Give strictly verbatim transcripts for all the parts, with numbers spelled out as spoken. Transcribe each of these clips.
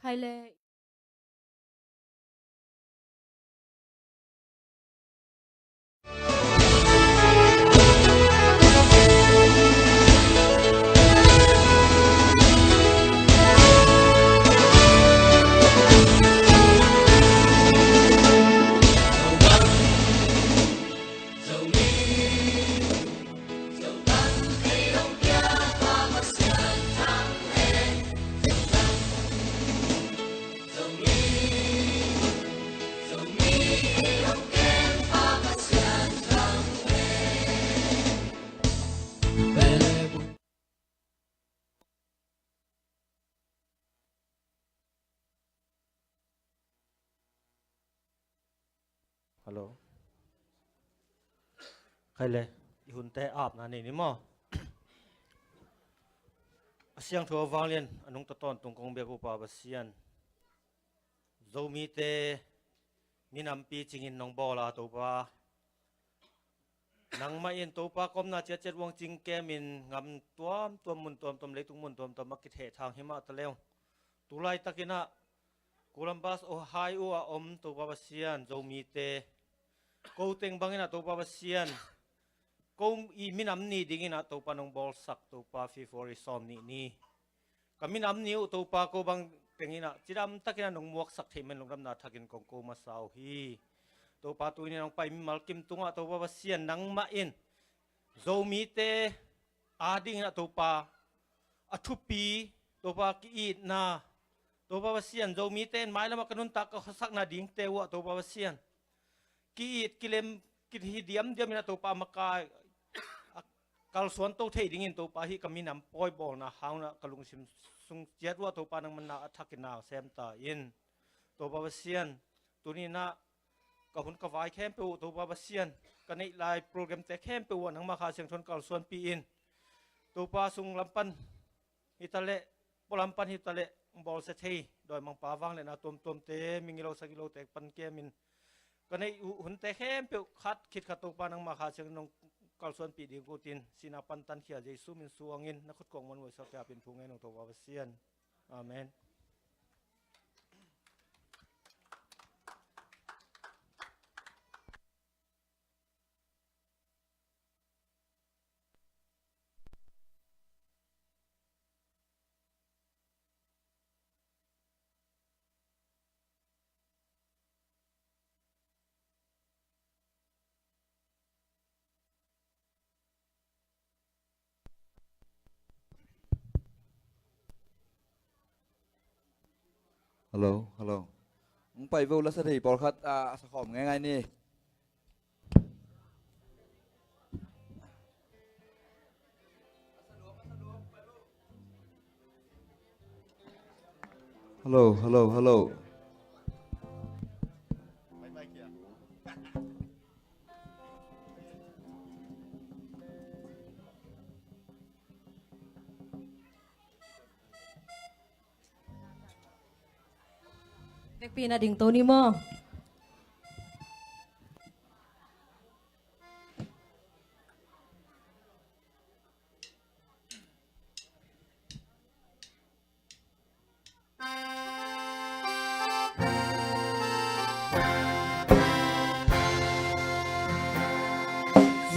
Khai le. Hello. Khai le, i hunte apna nei ni maw? A siangtho a vanglian a nungta tawntung kong biak uh Pa Pasian, Zomite minam picingin nong bawl a Topa, nangmah in Topa ka omna ciatciat uang cing kemin ngam tuamtuam, mun tuamtuam, leitung mun tuamtuam a kithehthang hi mah ta leng, tu laitakin ah Columbus, Ohio a om Topa Pasian, Zomite, ko teng bangin ah Topa Pasian, ko i minam ni dingin ah Topa nong bawlsak Topa, February sawm nih ni. Ka minam ni uh Topa, ko bang tengin ah cidamtakin ah nong muaksak theih man lungdamna thakin kong ko masa uh hi. Topa, tuni nong pai mimal kim tungah Topa Pasian, nangmah in Zomite adingin ah Topa, a thupi, Topa, ki-itna, Topa Pasian, Zomite in mailamah ka nuntak ka khuasakna dingte uh ah Topa Pasian, ki-it kilem kihi diamdiam in ah Topa, a makai a kalsuan to thei dingin Topa, hih ka minam pawi bawlna hang un ah ka lungsim sung ciat uh ah Topa, nangmah na a thakin na sem ta in. Topa Pasian, tuni in ah ka hun ka vai khempeuh uh Topa Pasian, ka neih lai programte khempeuh uh ah nangmah Kha Siangtho in kalsuanpih in. Topa, sung lam pan hi ta leh, pua lam pan hi ta leh, bawlsia thei dawimangpa vangliatna tuamtuamte, migilo sagilote pan kemin, ka neih uh hunte khempeuh khat khit khat Topa, nangmah Kha Siangtho in nong kalsuanpih ding uh tin, sihna pan tankhia Jesu min suangin na khut kong muanhuai sak, ka pin thu ngen ung Topa Pasian. Amen. Hello, hello. Hong pai vo, lasa thei pawlkhat, ah, a sakhawm ngeingai ni. Hello, hello, hello. Vekpi na ding to ni maw?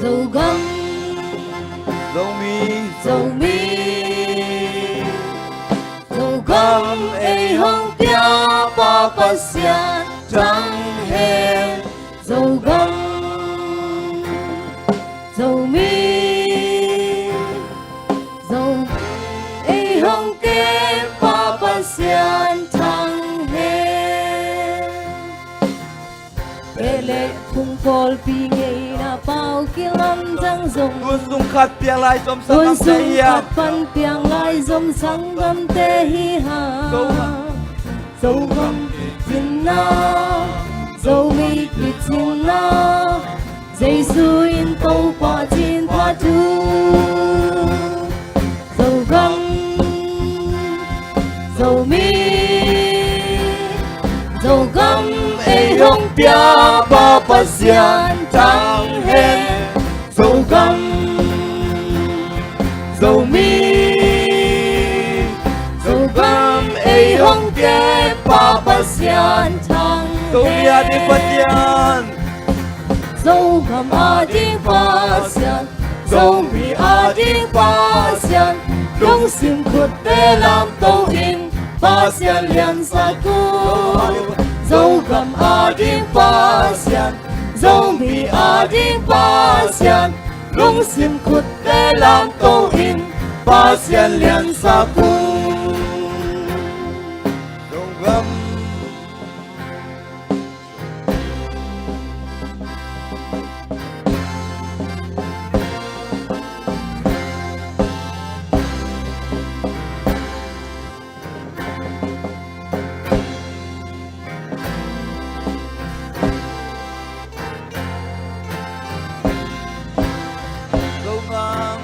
Zogam, Zomi, Zomi, Zogam ei hong pia Pa Pasian thang hen. Zogam, Zomi, Zomi ei hong kem Pa Pasian thang hen. Pele phung pawlpi ngeina pau kilamdang zong, tunsung khat piang lai zom sanggam te hi hang. Tunsung khat pan piang lai zom sanggamte hi hang. Zogam, Zogam kicingna, Zomi kicingna, Jesu in Topa cin phat uh. Zogam, Zomi, Zogam ei hong pia Pa Pasian thang hen. Zogam, Zomi, Zogam ei hong pia Pasian thang Zomi a ding Pasian, Zogam a ding Pasian, Zomi a ding Pasian, lungsim khutte lamto in Pasian liansak un. Zogam a ding Pasian, Zomi a ding Pasian, lungsim khutte lamto in Pasian liansak un. Zogam. Zogam,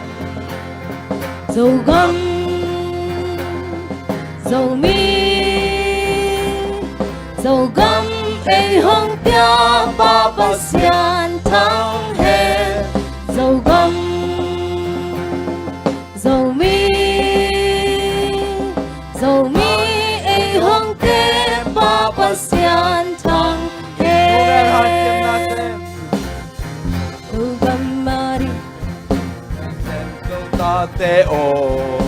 Zogam, Zomi, Zogam ei hong piapa Pasian thang hen. Zogam, Zomi, Zomi ei hong keppa Pasian thang hen. Zogam a ding Zotate aw,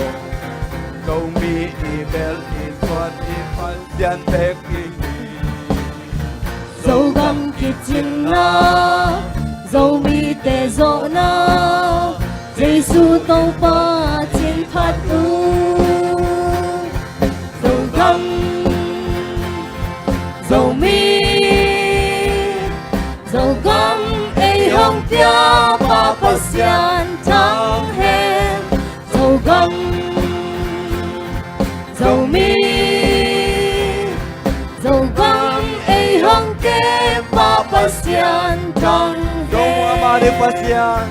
Zomi i bel i suan i Pasian bek i hi. Zogam kicinna, Zomite zawhna, Jesu Topa cin phat un. Zogam, Zomi, Zogam ei hong piapa Pasian thang hen. Zogam, Zomi, Zogam ei hong keppa Pasian thang hen. Zogam a ding Pasian,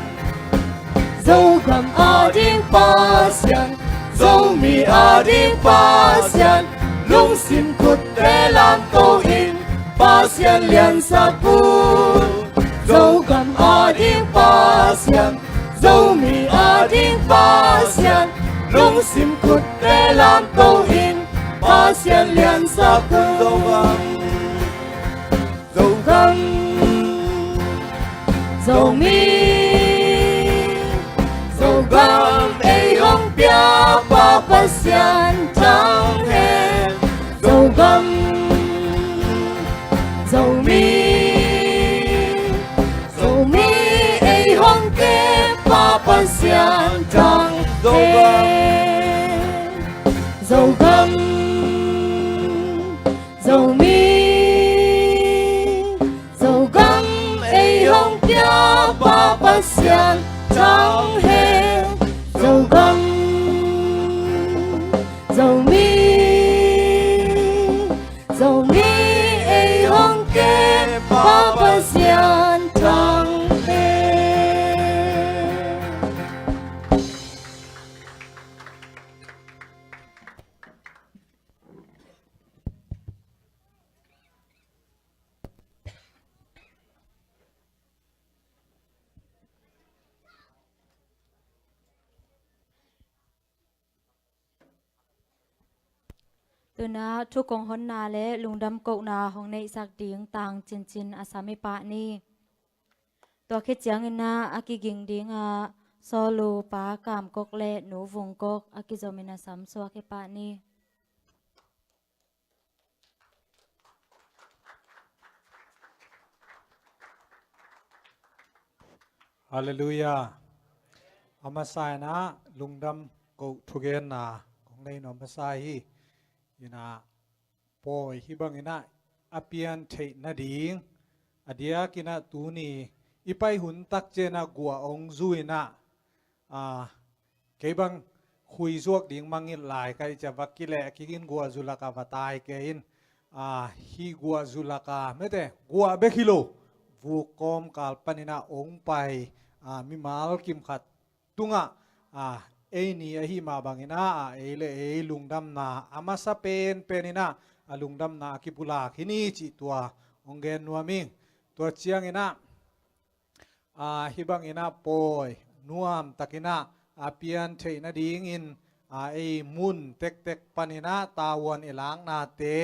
Zogam a ding Pasian, Zomi a ding Pasian, lungsim khutte lamto in Pasian liansak un. Zogam a ding Pasian, Zomi a ding Pasian, lungsim khutte lamto in Pasian liansak un. Zogam, Zogam, Zomi, Zogam ei hong piapa Pasian thang hen. Zogam, Zomi, Zomi ei hong keppa Pasian thang hen. Zogam, Zomi, Zogam ei hong piapa Pasian thang hen. Zogam, Zomi, Zomi ei hong keppa Pasian thang hen. Tu-in ah thu kong honna le lungdam kohna hong neihsak ding Tang Cin Cin a sam i pah ni. Tua khit ciangin ah a kiging dingah Sawlu pa Kam Kok le Nu Vung Kok a kizomin a sam suak i pah ni. Halleluiah. A masa in ah lungdam koh thugenna kong nei nuam masa hi. In ah pawi hih bangin ah a pian theih nading a diakin ah tuni i pai hun tak ciangin ah guah hong zu in ah, a, kei bang khui zuak ding mangngilh lai ka hih ciang va kileh kik in guah zu lakah va tai kei in, a, hih guah zu lakah mete guah bek hi lo, vuk kawmkal panin ah hong pai, a, mimal kim khat tungah, a, ei ni ahi mah bangin ah, a, ei le ei lungdamna a masa penpen in ah a lungdamna a kipulak hi ni cih tua hong gen nuam ing. Tua ciangin ah, a, hih bangin ah pawi nuamtakin ah a pian theih nadingin, a, ei mun tektek panin ah tavuan i laknate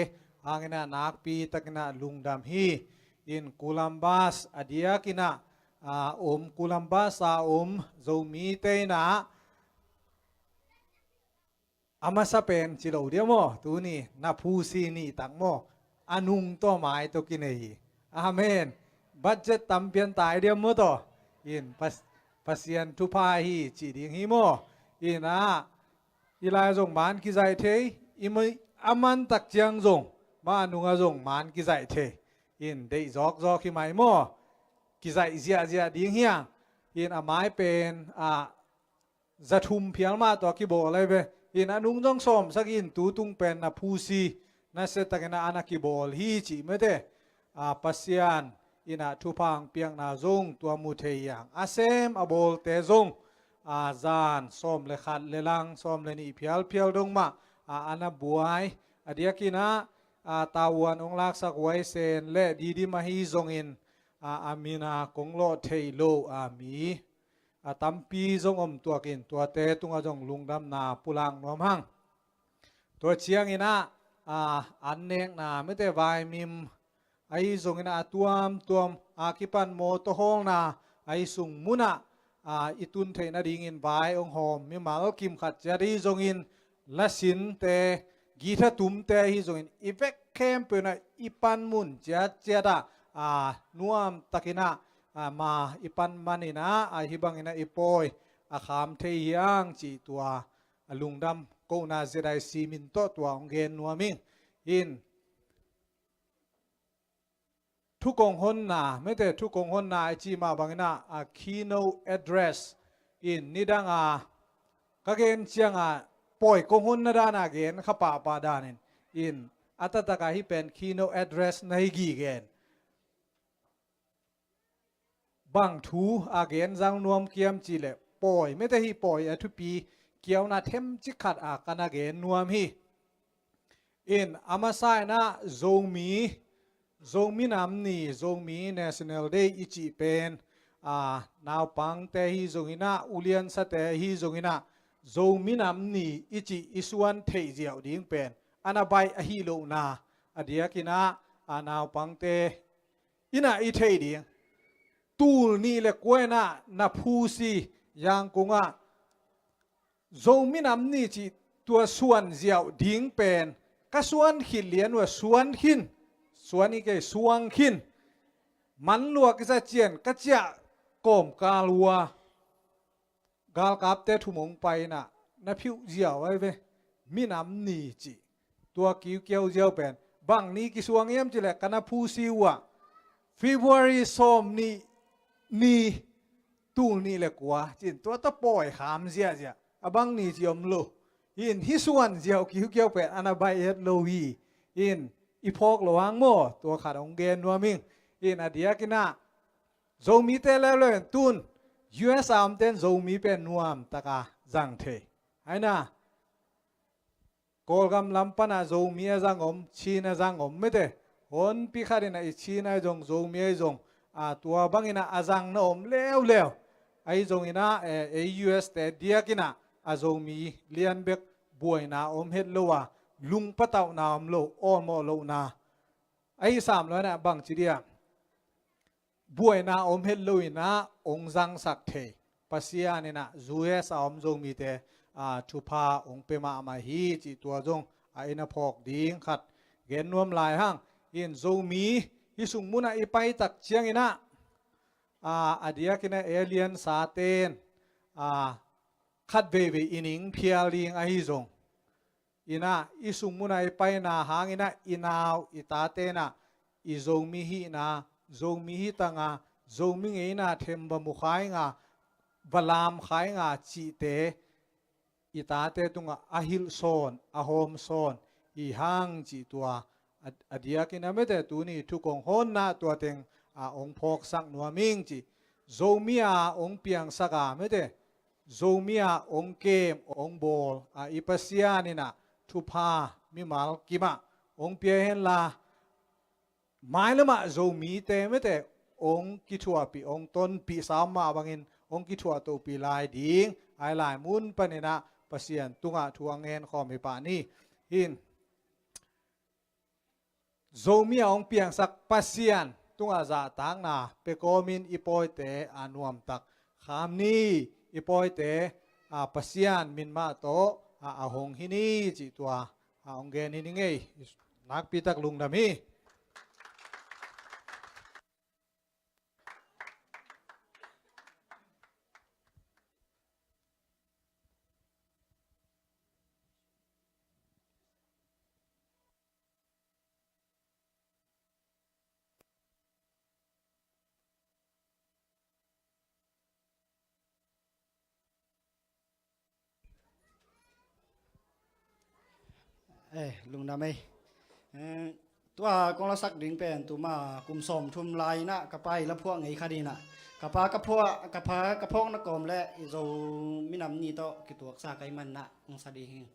hangin ah nakpi takin ah lungdam hi. In Columbus a diakin ah, a om, Columbus a om Zomite in ah a masa pen ci lo dia maw, tuni na phusi nih tak maw, a nung tawh mai tawh kinei hi. Amen. Budget tampian tai dia maw tawh. In Pas-, Pasian thupha hi ci ding hi maw. In ah i lai zong man kizaih thei, i mai a man tak ciang zong, ma a nungah zong man kizaih thei. In deih zawkzawk hi mai maw. Kizaih ziahziah ding hi a. In a mai pen a za thum phial mah tawh a kibawl ahi ve. In a nung zong sawm sagih in tu tung pen na phusi nasia takin ah a na kibawl hi cih mete. A, Pasian in ah thupha hong piakna zong tua mu thei hi hang. A sem a bawlte zong, a, zan sawm le khat le lang sawm le nih phialphial dong mah, a, a na buai. A diakin ah, a, tavuan hong laksak huaisen le Didim ahi zongin, a, a min a kong lawh theih loh, a, mi a tampi zong om tuakin tuate tungah zong lungdamna pulak nuam hang. Tua ciangin ah, a, an nekna mete vaimim ahi zongin ah a tuamtuam a kipan mawtaw hawlna ahi sung munah, a, i tun theih nadingin vai hong hawm mimal kim khat ciat ahi zongin, lasinte, guitar tumte ahi zongin i vek khempeuh in ah i panmun ciatciat ah, a, nuam takin ah, a, ma i pan manin ah, a, hih bangin ah i pawi a kham thei hi hang cih tua a lungdam kohna Z I C min tawh tua hong gen nuam ing. In thu kong honna, mete thu kong honna i cih mah bangin ah, a, keynote address in nidang a ka gen ciang a pawi kong honna dan a gen kha pahpah danin, in a taktak a hih pen keynote address na hi gige in. Bang thu a gen zang nuam kiam cih leh pawi, mete hih pawi a thupi kiauna themcik khat a ka na gen nuam hi. In a masa in ah Zomi, Zomi Nam Ni, Zomi National Day i cih pen, a, naupangte ahi zongin ah, uliansate ahi zongin ah, Zomi Nam Ni i cih i suan theih ziau ding pen a na baih ahi lohna, a diakin ah, a, naupangte in ah i theih ding. Tul nih le kua in ah na phusi Yangon ah Zomi Nam Ni cih tua suan ziau ding pen ka suan khit lian uh a suan khin, suan i kei suang khin. Man lua kisa cian ka ciah kawmkal uh a galkapte thum hong pai in ah na phiuh ziau ahi ve. Minam ni cih tua kiukiau ziau pen bang ni kisuang hiam cih leh ka na phusi uh ah February sawm nih ni, tul nih le kua ci-in tua tawh pawi kham ziahziah. A bang ni ci om lo. In hih suan ziau kiukiau pen a na baih het lo hi. In i phawk loh hang maw, tua khat hong gen nuam ing. In a diakin ah Zomite leuleu in tun U S a omte in Zomi pen nuam taka zang thei. Aina Kawlgam lam panah Zomi a zang om, Chin a zang om mete. Honpi khat in ah i Chin ahi zong, Zomi ahi zong, a, tua bangin ah a zang na om leuleu. Ahi zongin ah, eh, ei U S te diakin ah a Zomi lian bek buaina om het lo a, lungpatauhna om lo, awlmawh lohna. Ahi sam lo in ah bangci dia buaina om het lo in ah hong zangsak thei Pasian in ah U S a om Zomite, a, thupha hong pia mahmah hi cih tua zong a i na phawk ding khat gen nuam lai hang. In Zomi hih sung munah i paitak ciangin ah, a, a diakin ah alien saten, a, khat veivei i ning phial ding ahi zong in ah i sung munah i paina hangin ah i nau i tate in ah i Zomi hihna, Zomi hih tanga, Zomi ngeina them va mu khainga, va lam khainga cihte i tate tungah a hilh sawn, a hawm sawn hi hang cih tua a, a diakin ah mete tuni thukong hawnna tua teng a hong phawksak nuam ing cih. Zomi a hong piangsak a mete Zomi ah hong kem, hong bawl a i Pasian in ah thupha mimal kimah hong pia henla, mailamah Zomite mete hong kithuahpih, hong tonpih sam mah bangin hong kithuah tohpih lai ding, ai lai mun panin ah Pasian tungah thu a ngen khawm hi pah ni. In Zomi a hong piangsak Pasian tungah zahtakna pia kawmin i pawite a nuamtak kham ni. I pawite a Pasian min mah tawh a, a hong hi ni cih tua a hong gen hi ni ngei. Nakpitak lungdam hi. Eh, lungdam ei. Eh, tua kong lasak ding pen tuma kum sawmthum lai inah ka pa i la phuah ngei kha dinah. Ka pa ka phuah, ka pa ka phawkna kawm le i Zo minam ni tawh kituaksa ka hih manah hong sa ding hi.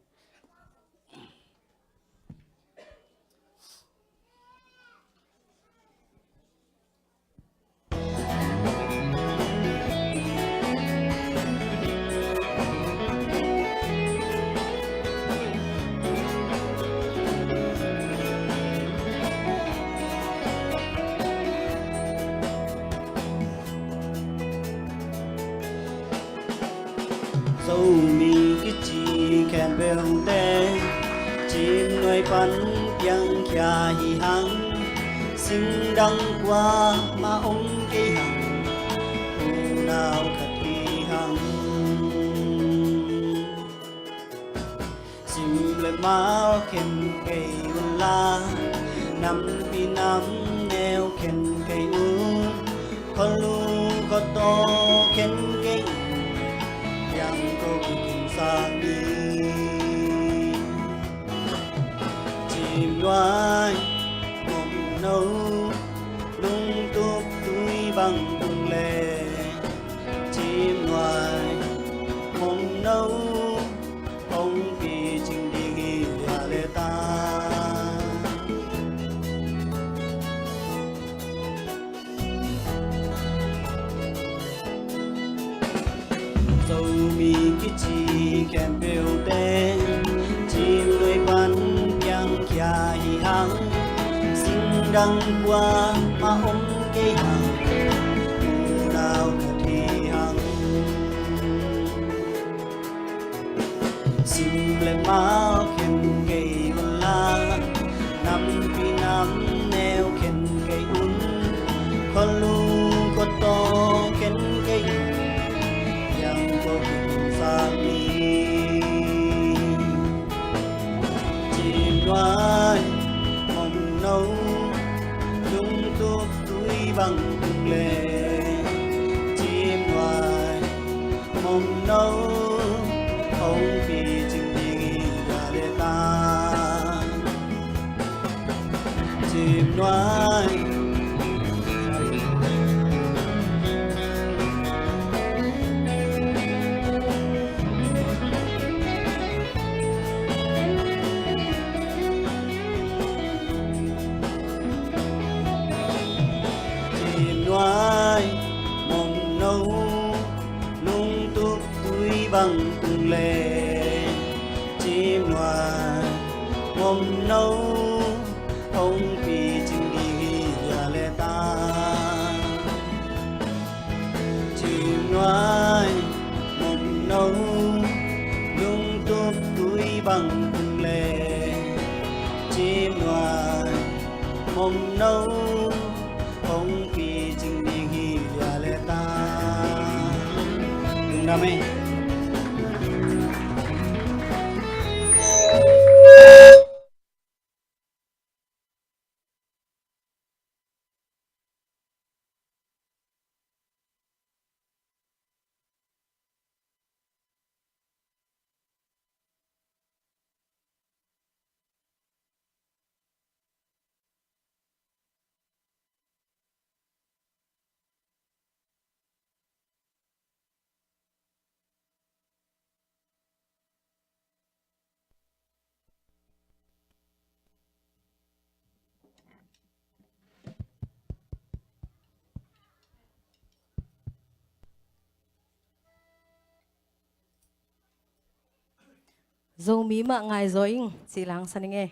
Zomi kici khempeuhte Cimnuai pan piangkhia hi hang. Singdang kuamah om kei hang. Unau khat hi hang. Sim le mau khen kei un la, nampi nam neu khen kei un. Khualu khuataw khen kei un, piang ko kikin sa ni. Cimnuai mawmno, lungtup tui bang tung le. Cimnuai mawmno, hong picing ding hi a le ta. Zomi kici khempeuhte Cimnuai pan piangkhia hi hang. Singdang kuamah om kei hang. Unau khat hi hang. Sim le mau khen kei un la, nampi nam neu khen kei un. Khualu khuataw khen kei un, piang ko kikin sa ni. Cimnuai mawmno, lungtup tui bang tung le. Cimnuai mawmno, hong picing ding hi a le ta. Cimnuai. Cimnuai mawmno, lungtup tui bang tung le. Cimnuai mawmno, hong picing ding hi a le ta. Cimnuai mawmno, lungtup tui bang tung le. Cimnuai mawmno, hong picing ding hi a le ta. Lungdam ei. Zomi mah ngai zaw ing, ci lang sa ning e.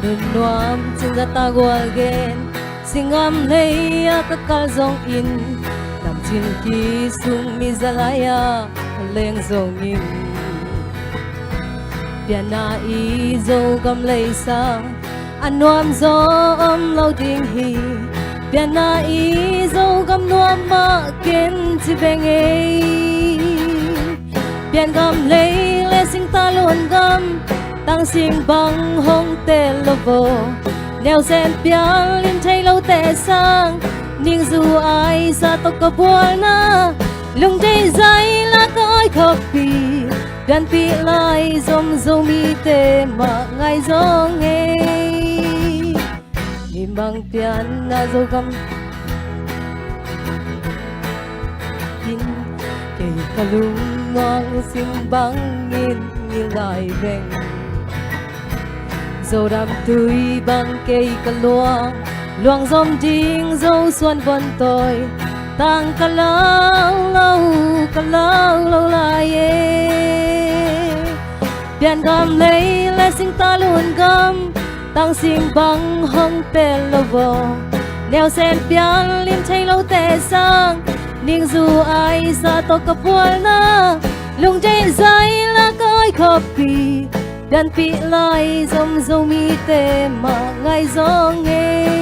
Nunnuam Cin Za Tang Gual gen. Singam lei-ah ka kal zongin, Namcin Kyi Sung Miza lai-ah ka leng zongin, Pianna i Zogam lei sang a nuamzaw om lo ding hi. Pianna i Zogam nuam mah ken ci beng ei. Piangam lei le Singtang Luan gam, Tangsing bang hong tel lo vaw. Neu Sen Pian lim thei lote sang, Ningzu Aisa tawh ka bualna, Lungdei Zaila ka oikhawmpi, Pianpih lai zom Zomite mah ngai zaw ngei. Mimang Pianna Zogam in, kei ka lungmuang sim bangin ngil lai veng. Zodam Tui bang kei ka luang, luang zom ding Zo Suan Bon Tawi, tang ka lau lo, ka lau lo lai e. Piangam lei le Singtang Luan gam, Tangsing bang hong tel lo vaw. Neu Sen Pian lim thei lote sang, Ningzu Aisa tawh ka bualna, Lungdei Zaila ka oikhawmpi, Pianpih lai zom Zomite mah ngai zaw ngei.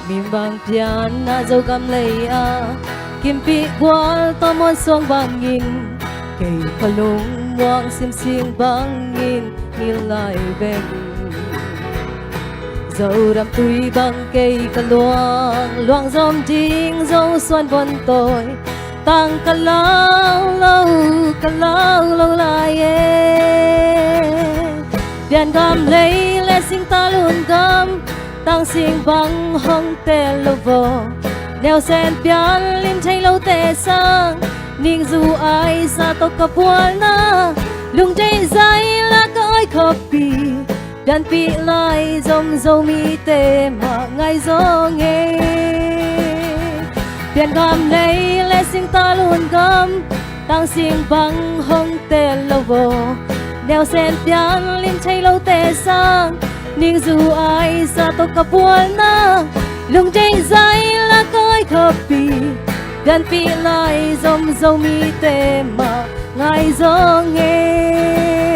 Mimang Pianna Zogam lei-ah, Kimpih Gual tawh Muan Suang bangin, kei ka lungmuang simsing bangin ngil lai veng. Zodam Tui bang kei ka luang, luang zom ding Zo Suan Bon Tawi, tang ka lau lo, ka lau lo lai e. Piangam lei le Singtang Luan gam, Tangsing bang hong tel lo vaw. Neu Sen Pian lim thei lote sang, Ningzu Aisa tawh ka bualna, Lungdei Zaila ka oikhawmpi, Pianpih lai zom Zomite mah ngai zaw ngei. Piangam lei le Singtang Luan gam, Tangsing bang hong tel lo vaw. Neu Sen Pian lim thei lote sang, Ningzu Aisa tawh ka bualna, Lungdei Zaila ka oikhawmpi, Pianpih lai zom Zomite mah ngai zaw ngei.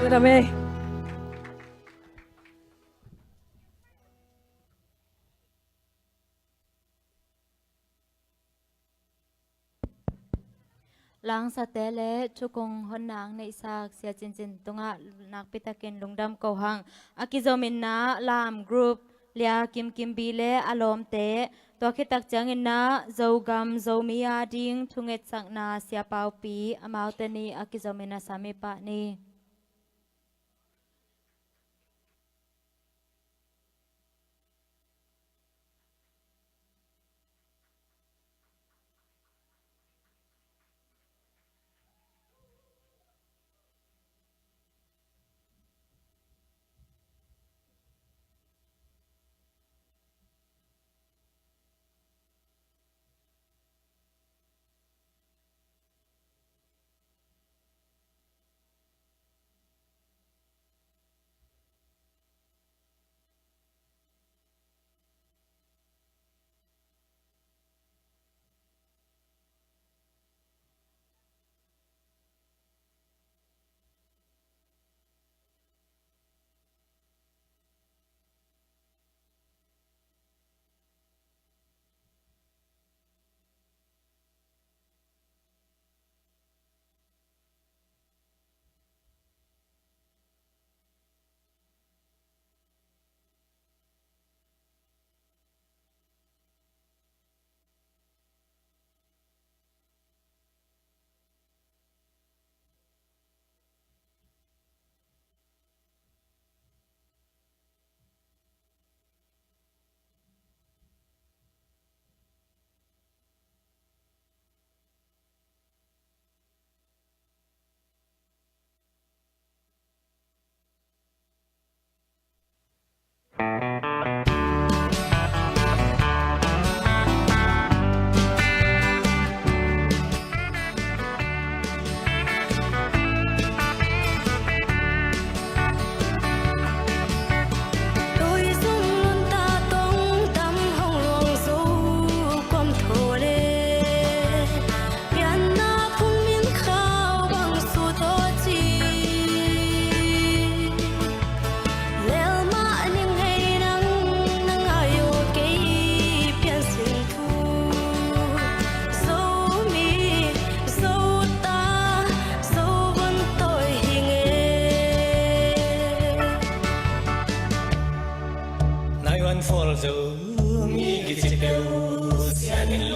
Lungdam ei. Langsate le thukong honna neihsak Sia Cin Cin tungah nakpitakin lungdam ko hang. A kizominna Lam Group, Lia Kim Kim Bi le a lawmte, tua khit tak cianginna Zogam Zomi a ding thungetsakna Sia Paupi, amaute nih a kizomin a sam i pah ni.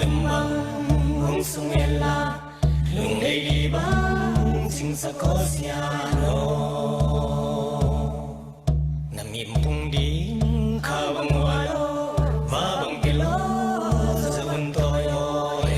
Bang hong sung ela, lungdei di bang singsa ko sian aw. Na mimpung ding kha bang ua lo, va bang pilo, za bun toi aw e.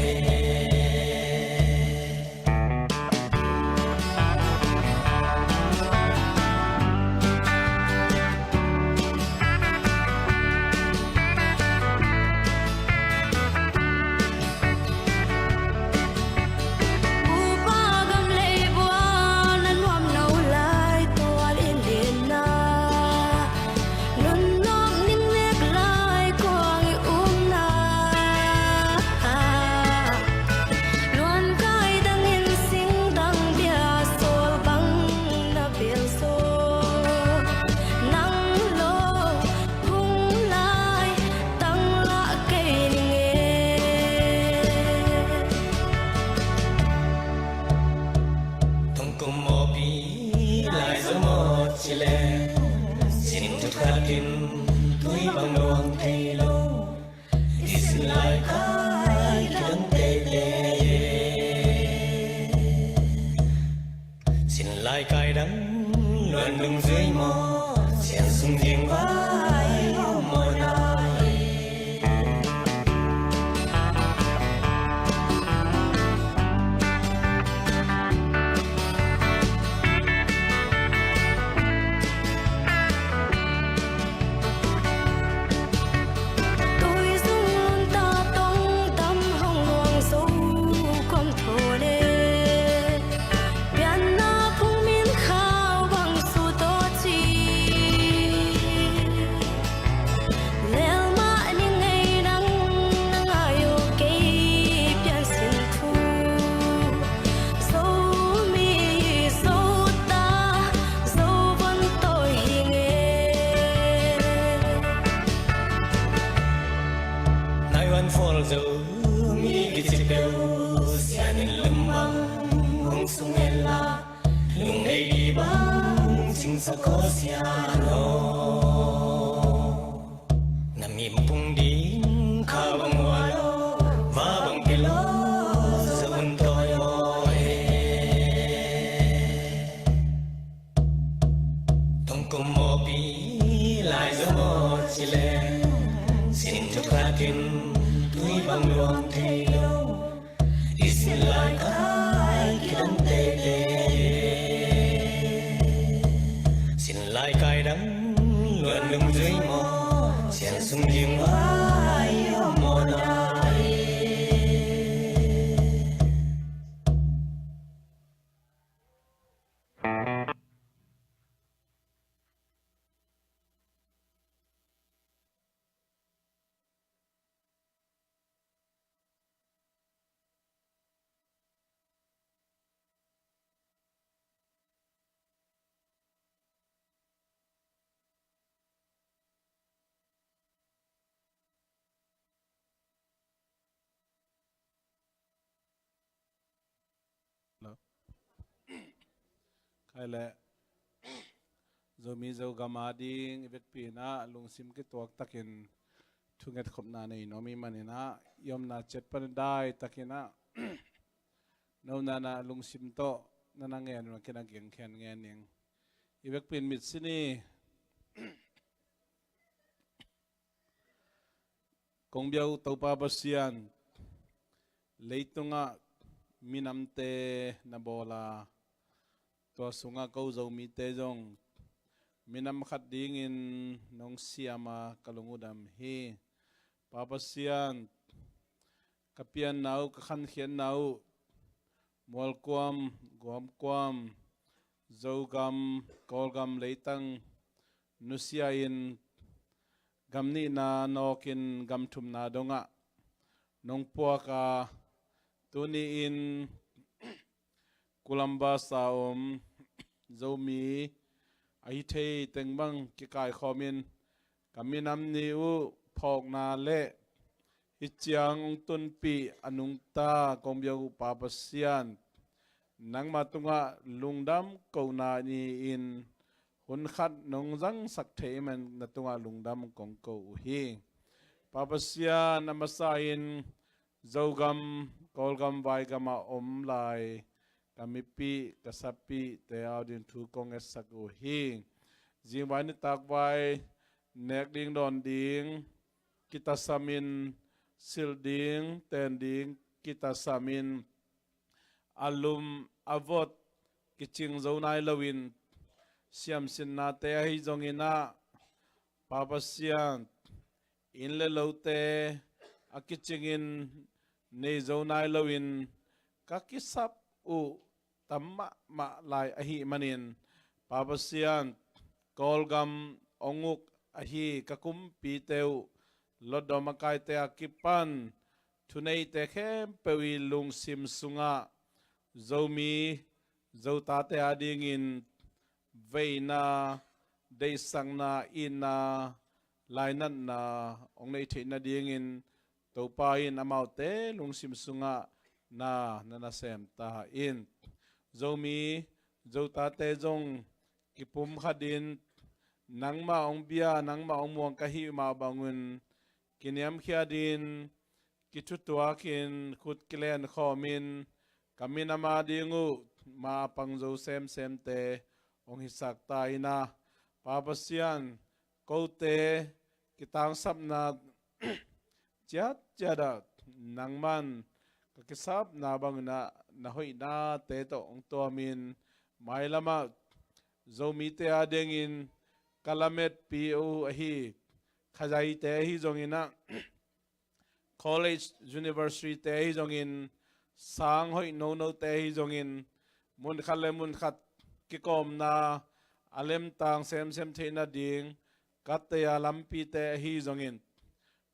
Upa gam lei buan a nuam no lai tual in dinna. Nunnuam ning nek lai kuang i umna. Luan kai dangin sing dang bia sawl bang na bel saw. Nang lo hung lai tang lah kei ning e. Tongkum mawpi lai zo maw ci leng, sin thuthatin tui bang luang thei lo. I sin lai kai kidang teitei e. Sin lai kai dang luan dungzui maw, sian sung ding vai maw nai. Tui zung lunta tong dam hong luang zo kom tho le. Pianna phung min khau bang su tawh ci. Lelmah ni ngei nang na ngai uh kei pian sin thu. Zomi Zota Zovon tawi hi nge. Nai wan fol Zomi kici peuh sian in lum bang hong sung ela. Lungdei di bang singsa ko sian aw. Na mimpung ding kha bang ua lo, va bang pilo, za bun toi aw e. Tongkum mawpi lai zo maw ci leng, sin thuthatin tui bang luang thei lo. I sin lai kai kidang teitei. Sin lai kai dang luan dungzui maw, sian sung ding vai maw nai. Hello. Khai le Zomi Zogam a ding i vekpi in ah lungsim kituak takin thunget khopna nei nuam i hih manin ah i omna ciat pan dai takin ah nopna na lungsim tawh na na ngen uh a kina gengkhen ngen ning. I vekpi in mitsi ni. Kong biak uh Topa Pasian, leitungah minamte na bawl a, tua sungah ko Zomite zong minam khat dingin nong siam a ka lung uh dam hi. Pa Pasian, ka pianna uh, ka khankhiatna uh, Mualkuam, Guamkuam, Zogam, Kawlgam leitang nusia in gam nihna nawkin gam thumna dongah nong puak a, tuni-in Columbus a om Zomi ahi thei teng bang kikaikhawmin ka minam ni uh phawkna le hih ciang hong tunpih a nungta kong biak uh Pa Pasian, nangma tungah lungdam kohna ni-in hun khat nong zangsak thei man na tungah lungdam kong ko uh hi. Pa Pasian, a masa in Zogam, Kawlgam, Vaigam ah om lai ka mipih ka sapihte ading thu kong ngetsak uh hi. Zingvai nitakvai nek ding dawn ding kitasamin, silh ding ten ding kitasamin, a lum a vot kicing zo nai loin, siamsinnate ahi zongin ah, Pa Pasian, inn le lote a kicingin nei zo nai loin ka kisap uh tam mahmah lai ahih manin, Pa Pasian, Kawlgam hong uk ahi ka kumpite uh, Lotdom a kaite a kipan thuneite khempeuh i lungsim sungah Zomi Zotate adingin veina, deihsakna, itna, lainatna hong neih theih nadingin Topa in amaute lungsim sungah na na nasem ta in. Zomi Zotate zong kipumkhatin nangmah hong bia, nangmah hong muang ka hih mah bangun kiniamkhiatin, kithutuakin, khut kilenkhawmin, ka minam ading uh ma a pang zo semsemte hong hisak ta in ah, Pa Pasian, kote kitangsapna ciatciat ah nangman ka kisapna bangin ah na hoihnate tawh hong tuamin, mailamah Zomite adingin ka lametpi uh ahi Khazaite ahi zongin ah, college, university-te ahi zongin, sang hoih nonote ahi zongin, munkhat le munkhat kikawmna a lemtang semsem theih nading ka tei a lampite ahi zongin,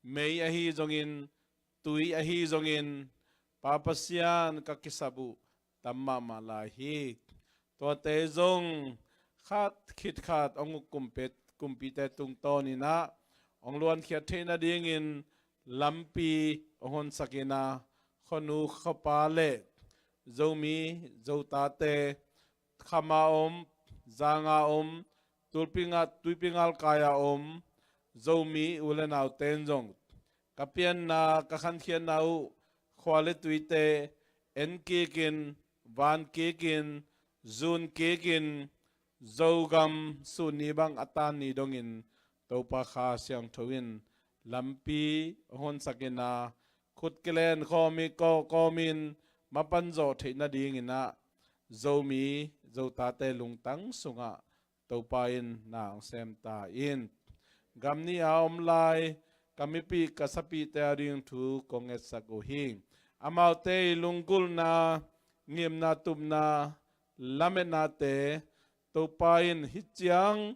mei ahi zongin, tui ahi zongin, Pa Pasian, ka kisap uh tam mahmah lai hi. Tuate zong khat khit khat hong uk kumpet, kumpite tungtawnin ah hong luankhiat theih nadingin lampi hong honsak in ah, khuanu khuapa le Zomi Zotate, kham a om, zang a om, tulpi nga, tuipi ngalkai a om Zomi u le naute in zong ka pianna, ka khankhiatna uh khua le tuite en kikin, van kikin, zun kikin, Zogam sun ni bang a tan ni dongin Topa Kha Siangtho in lampi hong honsak in ah, khut kilenkhawm i kawkawmin mapan zawh theih nadingin ah, Zomi Zotate lungtang sungah Topa in na hong sem ta in. Gam nih a om lai ka mipih ka sapihte ading thu kong ngetsak uh hi. Amaute i lunggulhna, ngimna, tupna, lametnate Topa in hih ciang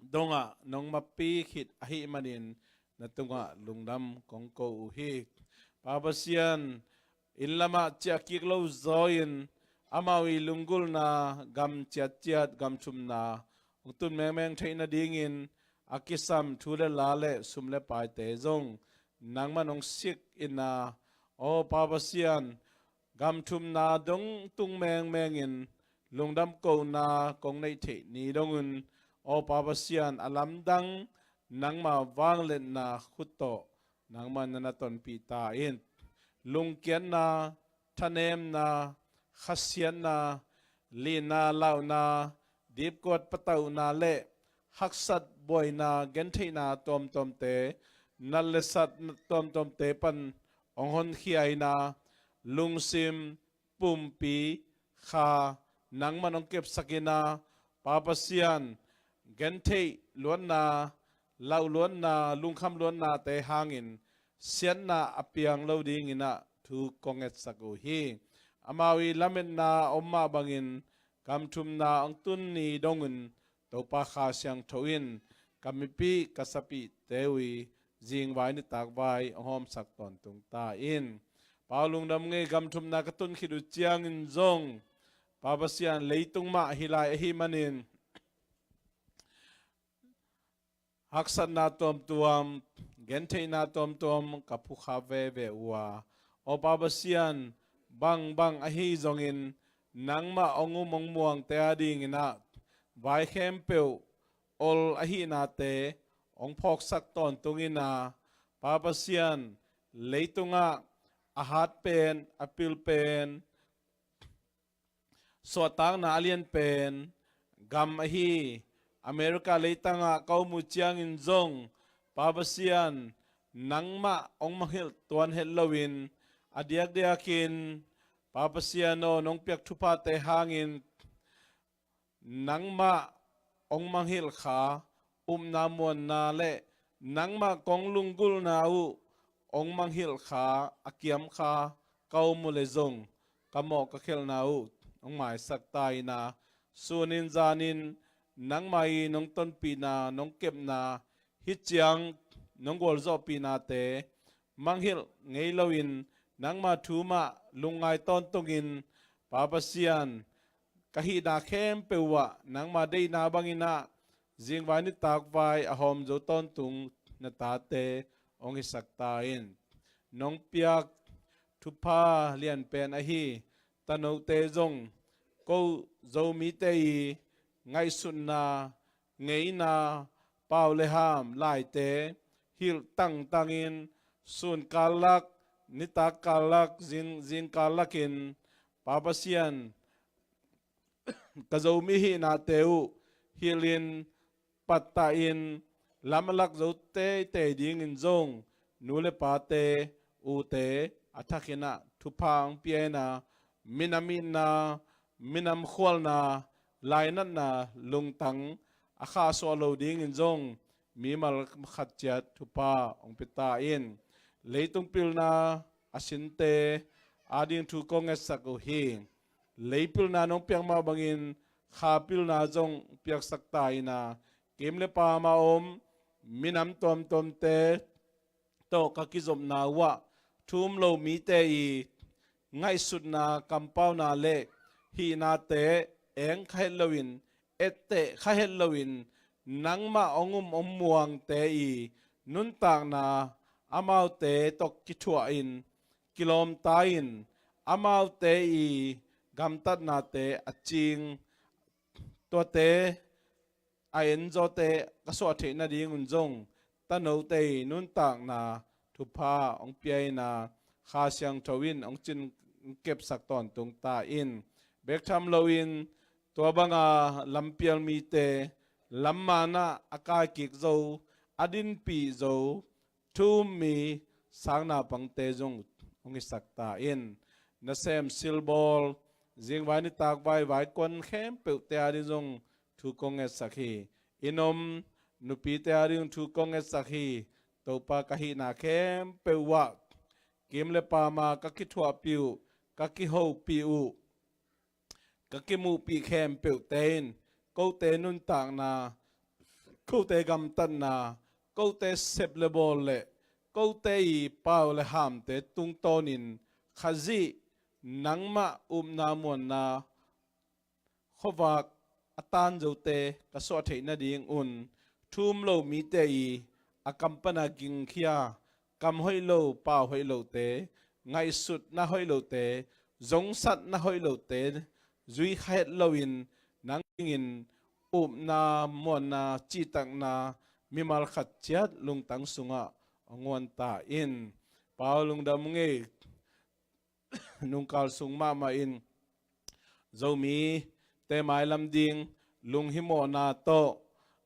dongah nong mapih khit ahih manin na tungah lungdam kong ko uh hi. Pa Pasian, inn lamah ciah kik lo zaw-in amau i lunggulhna gam ciatciat, gam thumna hong tun mengmeng theih nadingin a kisam thu le la le sum le paite zong nangman hong sik in ah, aw Pa Pasian, gam thumna dong tung mengmengin lungdam kohna kong neih theih ni dongin, aw Pa Pasian, a lamdang nangma vangliatna khut tawh nangman na na tonpih ta in. Lungkiatna, thanemna, khasiatna, lihna, lauhna, dipkuat patauhna le haksat buaina, gentheihna tuamtuamte, nat le sat tuamtuamte pan hong honkhia in ah, lungsim, pumpi, kha nangman hong kepsak in ah, Pa Pasian, gentheih luatna, lauh luatna, lungkham luatnate hangin siatna a piang lo dingin ah thu kong ngetsak uh hi. Amau i lametna om mah bangin gam thumna hong tun ni dongin Topa Kha Siangtho in ka mipih ka sapihte uh i zingvai nitakvai hong hawmsak tawntung ta in. Pau lungdam ngei, gam thumna ka tun khit uh ciangin zong, Pa Pasian, leitung mah hi lai ahih manin haksatna tuamtuam, gentheihna tuamtuam ka phukha veve uh a, aw Pa Pasian, bangbang ahi zongin nangmah hong um hong muangte adingin ah vai khempeuh ol ahihnate hong phawksak tawntung in ah, Pa Pasian, leitungah a hat pen, a pil pen, suahtakna a lian pen gam ahi. America leitangah ka om uh ciangin zong, Pa Pasian, nangmah hong mangngilh tuan het loin, a diakdiakin, Pa Pasian aw, nong piak thuphate hangin nangmah hong mangngilh kha, upna muanna le nangmah kong lunggulhna uh hong mangngilh kha, a kiam kha ka om uh leh zong, ka mawh ka khelhna uh hong maisak ta in a, sunin zanin nangmah i nong tonpihna, nong kepna, hih ciang nong gualzawhpihnate mangngilh ngei loin, nangmah thu mah lungngai tawntungin, Pa Pasian, ka hihna khempeuh ah nangmah deihna bangin ah, zingvai nitakvai a hawm zo tawntung na tate hong hisak ta in. Nong piak thupha lianpen ahi tanote zong, ko Zomite i ngaihsutna, ngeina, pau le ham laite hilh tangtangin, sun kallak, nitak kallak, zing, zing kallakin, Pa Pasian, ka Zomi hihnate uh hilhin, pattahin, lam a lak zo teitei dingin zong, nu le pate, ute, a thakin ah thupha hong pia in a, minam itna, minam khualna, lainatna lungtang a khahsuah lo dingin zong, mimal khat ciat thupha hong pia ta in. Leitung pilna a sinte ading thu kong ngetsak uh hi. Lei pilna nong piak mah bangin, kha pilna zong piaksak ta in a, kim le paam a om minam tuamtuamte tawh ka kizopna uh ah, thu um lo mite i ngaihsutna, kampauna le hihnate eng kha het loin, etteh kha het loin, nangmah hong um hong muangte i nuntakna, amaute tawh kithuah in, kilawmta in, amaute i gamtatnate a cing, tuate a enzawte ka suah theih nadingun zong, tanote i nuntakna thupha hong pia in a, Kha Siangtho in hong cin, hong kepsak tawntung ta in. Bek tham loin, tua banga lampial mite, lamman ah a kaikik zo, a dinpih zo, thu um mi, sang naupangte zong hong hisak ta in. Nasem silbawl, zingvai nitakvai vaikuan khempeuhte ading zong thu kong ngetsak hi. Inn om nupite ading thu kong ngetsak hi. Topa, ka hihna khempeuh uh ah, kim le paam a ka kithuahpih uh, ka kihopih uh, ka kimuhpih khempeuhte in, kote nuntakna, kote gamtatna, kote sep le bawl le kote i pau le hamte tungtawnin, Khazih, nangmah upna muanna khuavak a tan zote ka suah theih nadingun, thu um lo mite i a kam pana gingkhia, kam hoih lo, pau hoih lote, ngaihsutna hoih lote, zongsatna hoih lote zui kha het loin, nang dingin upna, muanna, cihtakna mimal khat ciat lungtang sungah hong guan ta in. Pau, lungdam ung ei. Nungkal sung mahmah in Zomite mailam ding lunghimawhna tawh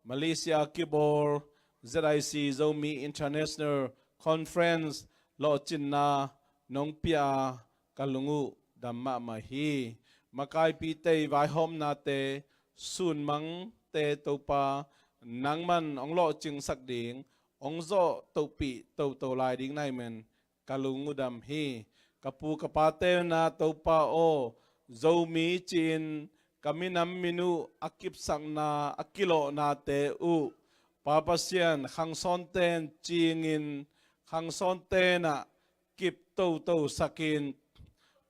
Malaysia kibawl Z I C Zomi International Conference lawhcinna nong pia a, ka lung uh dam mahmah hi. Makaipite i vaihawmnate, sunmangte, Topa, nangman hong lawhcingsak ding, hong zawh tohpih toto lai ding na hih man ka lung uh dam hi. Ka pu ka pate na, Topa aw, Zomi ci-in ka minam min uh a kipsakna, a kilawhnate uh, Pa Pasian, khangsawnten cingin, khangsawnten ah kip toto sakin,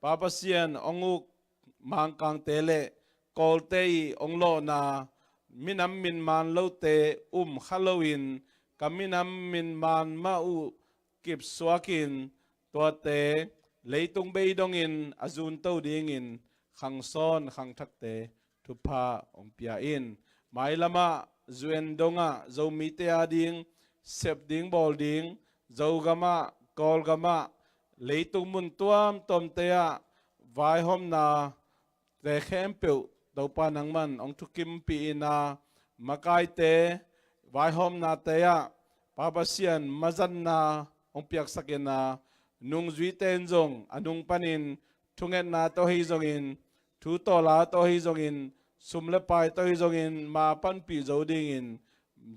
Pa Pasian, hong uk Mangkangte le Kawlte i hong lawhna, minam min maan lote um kha loin, ka minam min maan mah uh kipsuakin, tuate leitung bei dongin a zunto dingin khangsawn khangthakte thupha hong pia in. Mailamah U N dongah Zomite ading sep ding, bawl ding, Zogamah, Kawlgamah, leitung mun tuamtuamte ah vaihawmnate khempeuh Topa nangman hong thukimpih in a, makaite vaihawmnate ah Pa Pasian mazanna hong piaksak in a, nungzuite in zong a nung panin thungetna tawh ahi zongin, thu tawlna tawh ahi zongin, sum le pai tawh ahi zongin ma panpih zo dingin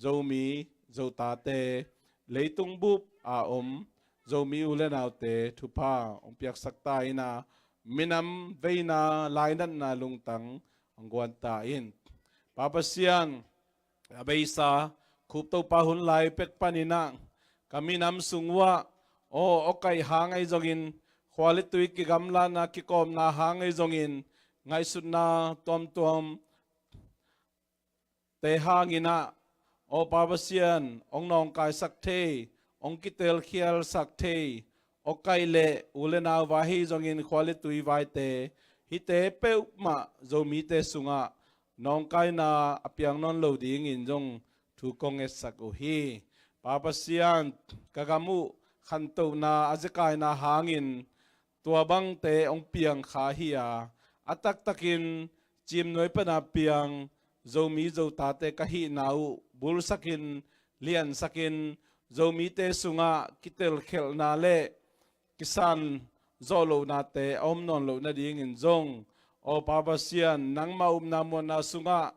Zomi Zotate, leitung bup a om Zomi u le naute thupha hong piaksak ta in a, minam veina lainatna lungtang hong guan ta in. Pa Pasian, a beisa Cope Topa hun lai pek panin a, ka minam sung uh ah, aw, awkaih hang ahi zongin, khua le tui kigamlatna kikawmna hang ahi zongin, ngaihsutna tuamtuam te hangin a, aw Pa Pasian, hong nawngkaisak thei, hong kitelkhialsak thei awkaih le u le nau vai ahi zongin, khua le tui vaite, hihte peuhmah Zomite sungah nawngkaina a piang nawn lo dingin zong thu kong ngetsak uh hi. Pa Pasian, ka gam uh khantohna a zekaina hangin tua bangte hong piang kha hi a, a taktakin ciimnuai pana piang Zomi Zotate ka hihna uh bulsakin, liansakin, Zomite sungah kitelkhialhna le kisan zawh lohnate a om nawn loh nadingin zong, aw Pa Pasian, nangma upna muanna sungah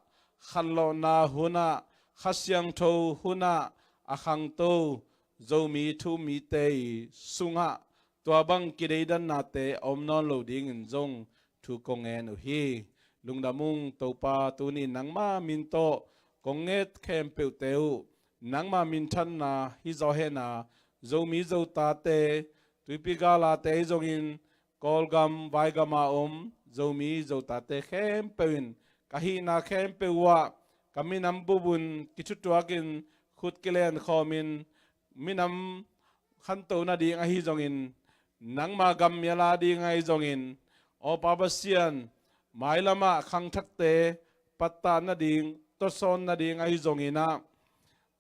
khanlawhna hunah, Kha Siangtho hunah a khangto Zomi thu-um mite i sungah tua bang kideidannate a om nawn lo dingin zong thu kong ngen uh hi. Lungdam ung Topa, tuni nangma min tawh kong nget khempeuhte uh nangma minthanna hi zaw hen a, Zomi Zotate, tuipi galate ahi zongin, Kawlgam, Vaigam a om Zomi Zotate khempeuh in ka hihna khempeuh uh ah ka minam bup un kithutuakin, khut kilenkhawmin, minam khanto nading ahi zongin, nangma gam mial a ding ahi zongin, aw Pa Pasian, mailamah khangthakte pattah nading, tawsawn nading ahi zongin ah,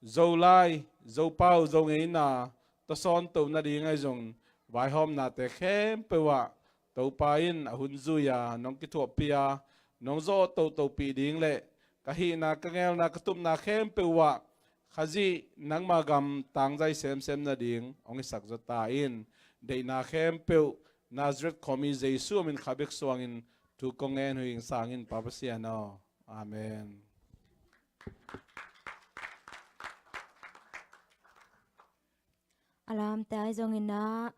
Zolai, Zopau, Zongeina tawsawn toh nading ahi zongin, vaihawmnate khempeuh ah Topa in a hun zui a, nong kithuahpih a, nong zawh tohtohpih ding le ka hihna, ka ngelna, ka tupna khempeuh uh ah Khazih nangma gam tangzai semsem nading hong hisak zaw ta in. Deihna khempeuh Nazareth khuami Jesu min kha bek suangin thu kong ngen uh hi ing, sang in Pa Pasian aw. Amen. A lamte ahi zongin ah,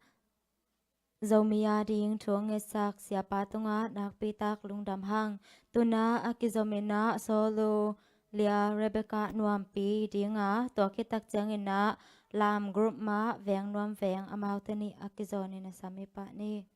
Zomi a ding thu hong ngetsak Siapa tungah nakpi tak lungdam hang. Tuna a kizomin ah Solo Lia Rebecca Nuampi dinga, tua khit tak ciangin ah Lam Group mah Veng Nuam Veng, amaute nih a kizawnin a sam hi pah ni.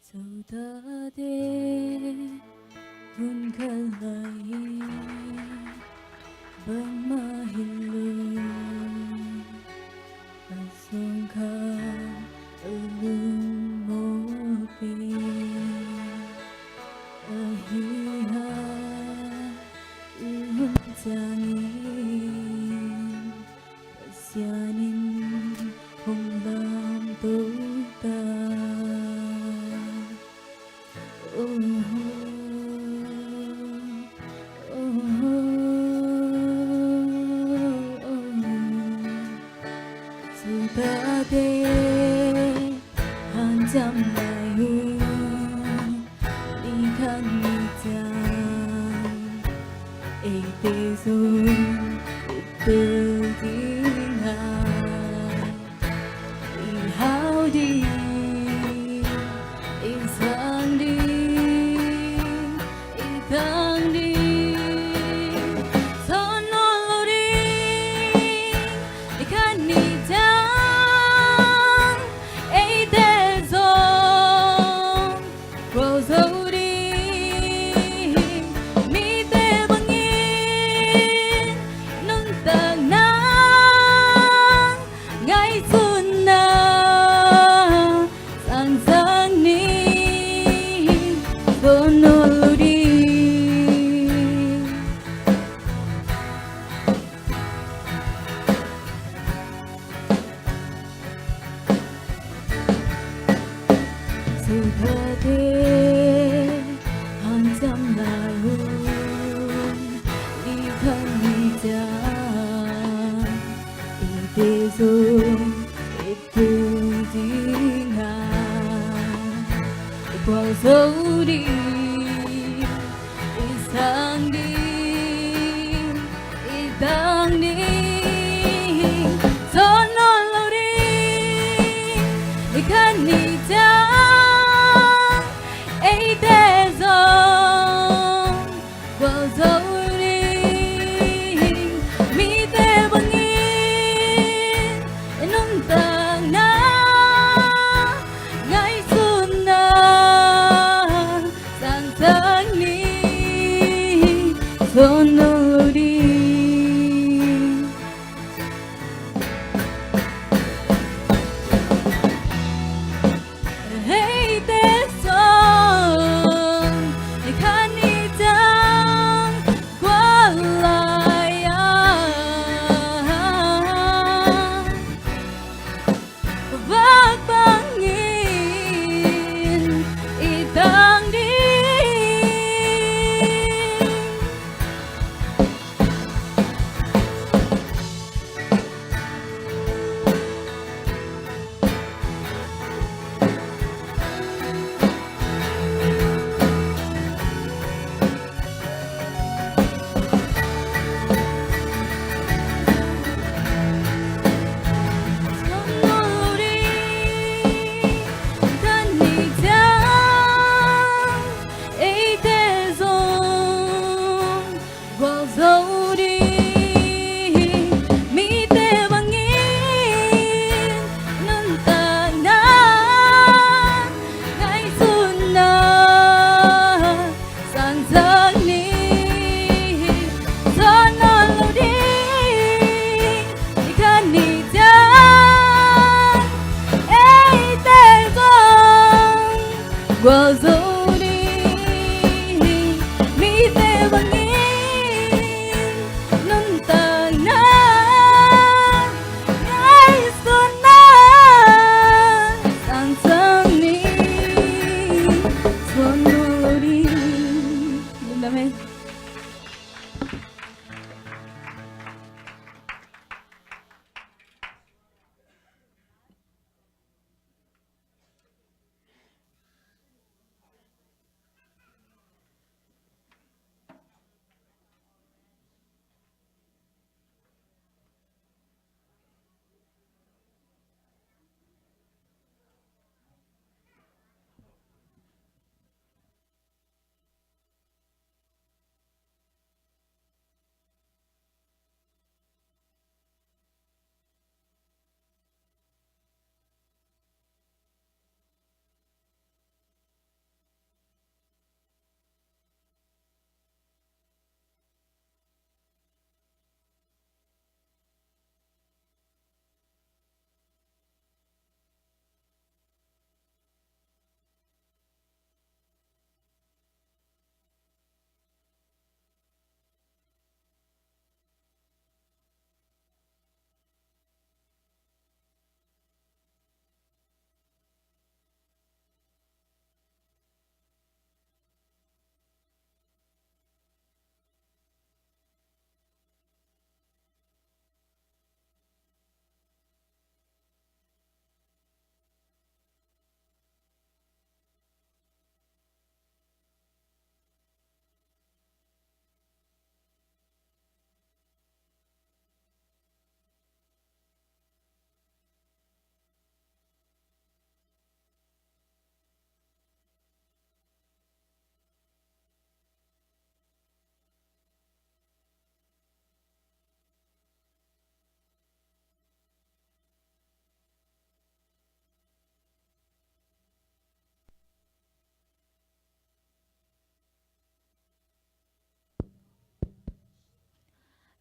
Zotate hun khat lai hi, bangmah hi lo, a sungkham a lungmawh pen ahi hang, tu hun ciangin Pasian in hong lamto ta. Oh, oh, oh, oh. Zotate hanciam lai uh, Khan ni ciang eite zong i tel ding a, i hau ding, i sang ding, i tang ding. Thawn nawn lo ding, i khan ni ciang eite zong gualzo ding. Mite bangin nuntakna, ngaihsutna sang sang ni, thawn nawn lo ding. Sukhate hanciam lai hun, i khan ni ciang eite zong i tel ding a, i gualzo ding,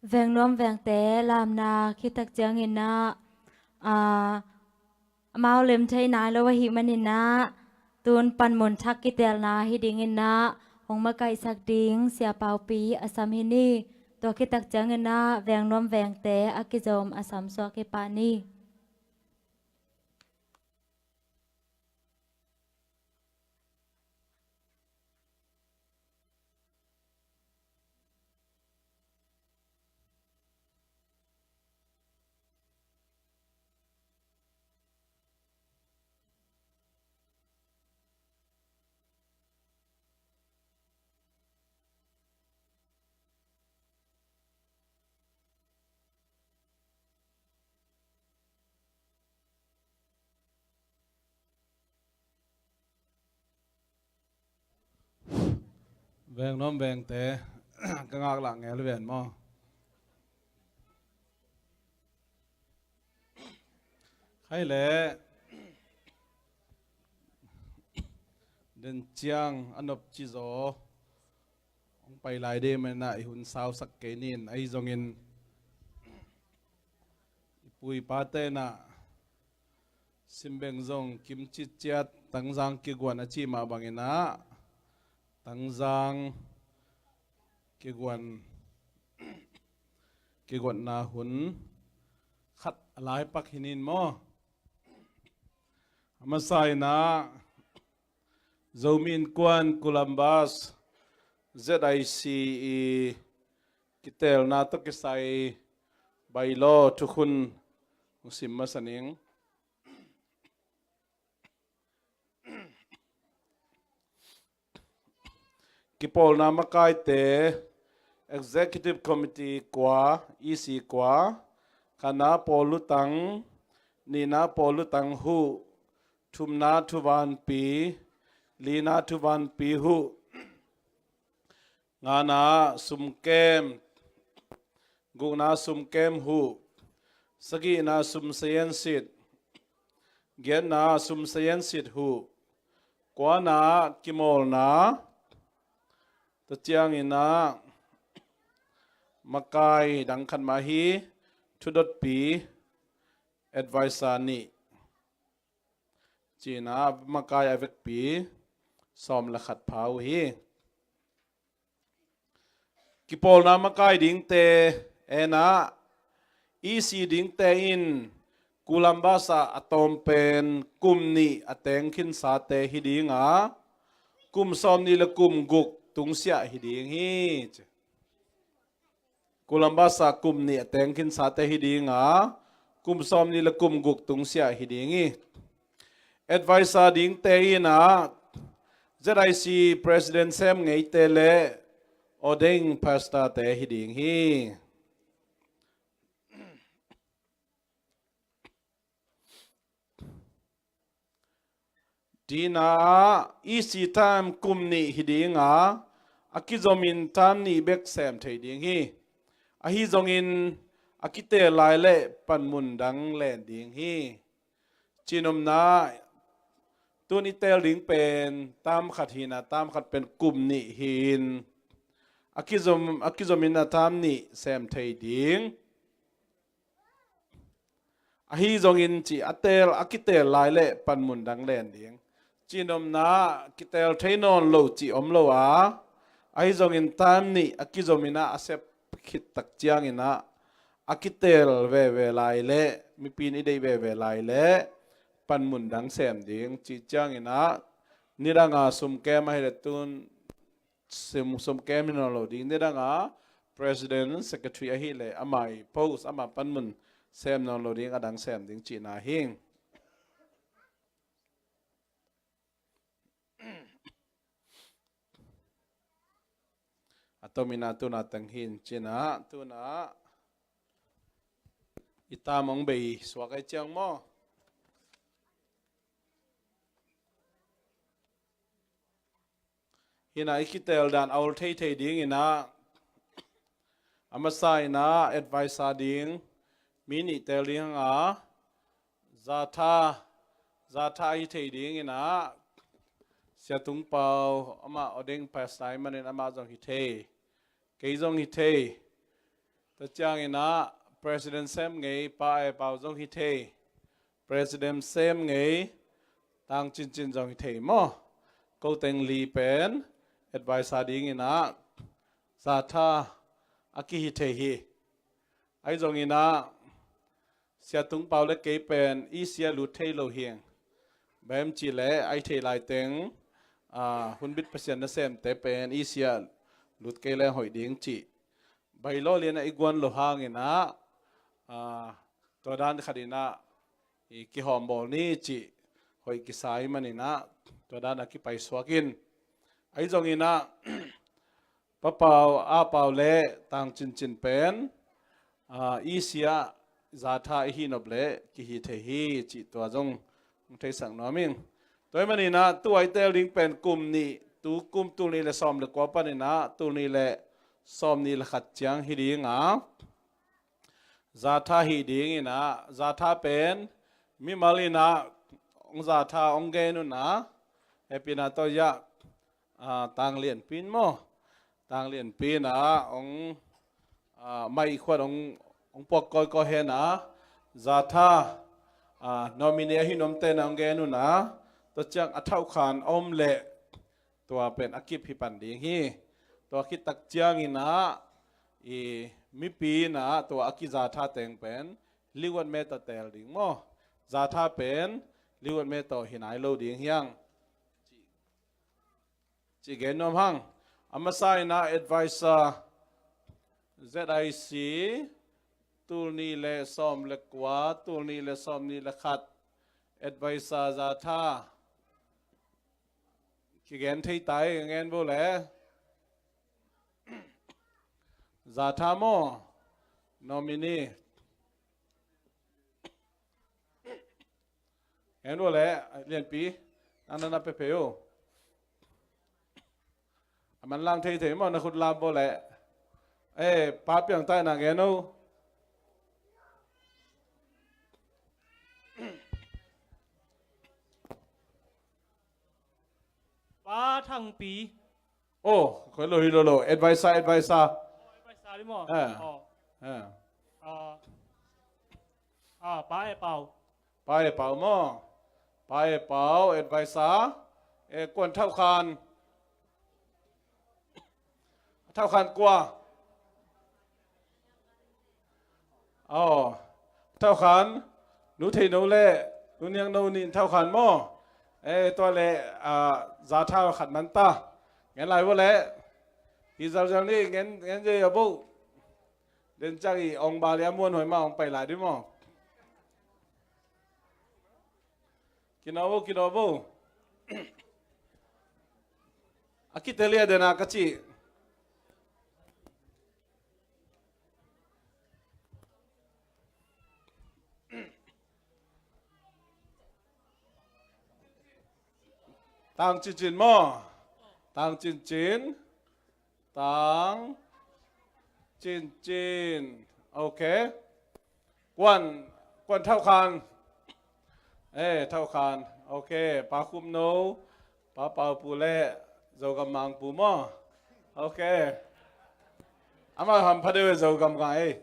Veng nuam vengte lamna khit tak ciangin ah, aa, amau lem thei nai lo ahih manin ah, tun panmun thak kitelna hi dingin ah, hong makaihsak ding Sia Paupi a sam hi ni. Tua khit tak ciangin ah, veng nuam vengte a kizom a sam suak hi pah ni. Veng nuam vengte, ka ngaklah ngel ven maw? Khai le den ciang a nop ci zaw hong pai lai ding manin ah i hun sausak kei ning. Ahi zongin i pu i pate in ah simbeng zong kim citciat Tangzang kiguan a ci mah bangin ah Tangzang kiguan, kiguatna hun khat a lai pak hi ning maw? A masa in ah Zomi Innkuan Columbus Z I C i kitelna tawh kisai bylaw thukhun hong sim masa ning. Kipawlna makaite, Executive Committee kua, E C kua, khatna Paul Lutang, nihna Paul Lutang Huh, thumna Thuvanpi, lina Thuvanpi Huh, ngana Sumkem, gukna Sumkem Huh, sagihna Sumsayensit, giatna Sumsayensit Huh, kuana Kimawlna, tua ciangin ah makai dang khat mah hi, thudotpi, advisor nih. Ci-in ah makai a vekpi sawm le khat pha uh hi. Kipawlna makai dingte, en ah, E C dingte in Columbus ah a tawm pen kum nih a teng khinsate hi ding a, kum sawm nih le kum guk tungsiah hi ding hi. Columbus ah kum nih a teng khinsate hi ding a, kum sawm nih le kum guk tungsiah hi ding hi. Advisor dingte in ah Z I C President sem ngeite le ordained pastorte hi ding hi. Dina ah E C term kum nih hi ding a, a kizomin term nih bek sem thei ding hi. Ahi zongin a kitel lai le panmun dang len ding hi. Cinopna, tun i tel ding pen term khat hi-in ah, term khat pen kum nih hi-in, a kizom, a kizomin a term nih sem thei ding. Ahi zongin ci a tel, a kitel lai le panmun dang len ding. Cinopna, kitel thei nawn lo ci om lo a, ahi zongin term nih a kizomin ah a sep khit tak ciangin ah, a kitel veve lai le, mipi in i deih veve lai le panmun dang sem ding. Ci ciangin ah, nidang a sumkem ahih le tun sum, sumkem hi nawn lo ding, nidang a president, secretary ahih le ama i post, ama panmun sem nawn lo ding, a dang sem ding cihna hi. A tomin ah tun a teng hi-in, ci-in ah tun ah i term hong bei suak ahih ciang maw? Hi-in ah i kitel dan a ol theithei dingin ah, a masa in ah advisor ding mi nih tel ding hang a, zatha, zatha hi thei dingin ah, Sia Tung Pau, amah ordained pastor ahih manin amah zong hi thei, kei zong hi thei. Tua ciangin ah President sem ngei Pa E Pau zong hi thei. President sem ngei Tang Cin Cin zong hi thei maw? Ko teng li pen advisor dingin ah zatha a kihi thei hi. Ahi zongin ah Sia Tung Pau le kei pen isi ah lut thei lo hi ing. Bang hiam cih leh a hih theih lai teng, ah, hunbit Pasian nasemte pen isi ah lut kei leng hoih ding cih bailo lian ah i guan loh hangin ah, ah, tua dan khat in ah i kihawm bawl ni cih hoih kisa ahih manin ah tua dan ah kipaisuak in. Ahi zongin ah Pa Pau, A Pau le Tang Cin Cin pen, ah, isi ah zatha i hi nop leh kihi thei hi cih tua zong hong theisak nuam ing. Tua ahih manin ah tu a i teel ding pen kum nih, tu kum tul nih le sawm le kua panin ah tul nih le sawm nih le khat ciang hi ding a, zatha hih dingin ah, zatha pen mimal in ah hong zatha hong gen un ah, hehpihna tawh, ah, Tang Lian Pi in maw? Tang Lian Pi in ah hong, ah, maikhuat hong, hong puak kawikawi hen ah, zatha, ah, nominee a hi nuamte in ah hong gen un ah, tua ciang a thauhkhan a om leh tua pen a kip hi pan ding hi. Tua khit tak ciangin ah i mipi in ah tua a kizatha teng pen liwat me tawh teel ding maw? Zatha pen liwat me tawh hi nai lo ding hi ing. Ci gen nuam hang. A masa in ah advisor Z I C, tul nih le sawm le kua, tul nih le sawm nih le khat, advisor zatha. Kigen thei ta ing, ngen vo le. Zatha maw? Nominee. Ngen vo le, Lian Pi. Nang na na pia phei o. A manlang theithei maw, na khut lam vo le. Eh, Pa Piang Tai, nang ngen o. Pa Thang Pi. Oh, koi lo hi lo lo. Advisor, advisor. Oh, advisor ding maw? Eh. Oh. Eh. Ah. Ah, Pa E Pau. Pa E Pau maw? Pa E Pau, advisor. Eh, kuan thauhkhan. Thauhkhan kua? Aw, thauhkhan Nu Thei No le Nu Niang No nih in thauhkhan maw? Eh, tua le, ah, zatha khat man ta. Ngen lai vo le. Hi zelzel ni, ngen, ngen zia vo. Den ciang i ong ba le a muan hoi ma ong pai lai di maw? Kinaw vo, kinaw vo. A kitelia dena ka ci. Tang Cincin maw? Tang Cincin. Tang Cincin. Ok. Kuan, kuan Thauhkhan. Eh, Thauhkhan. Ok. Pa Khum No, Pa Pau Pu le Zogam Mang Pu maw? Ok. Ama hampha deuh e, Zogam ngai.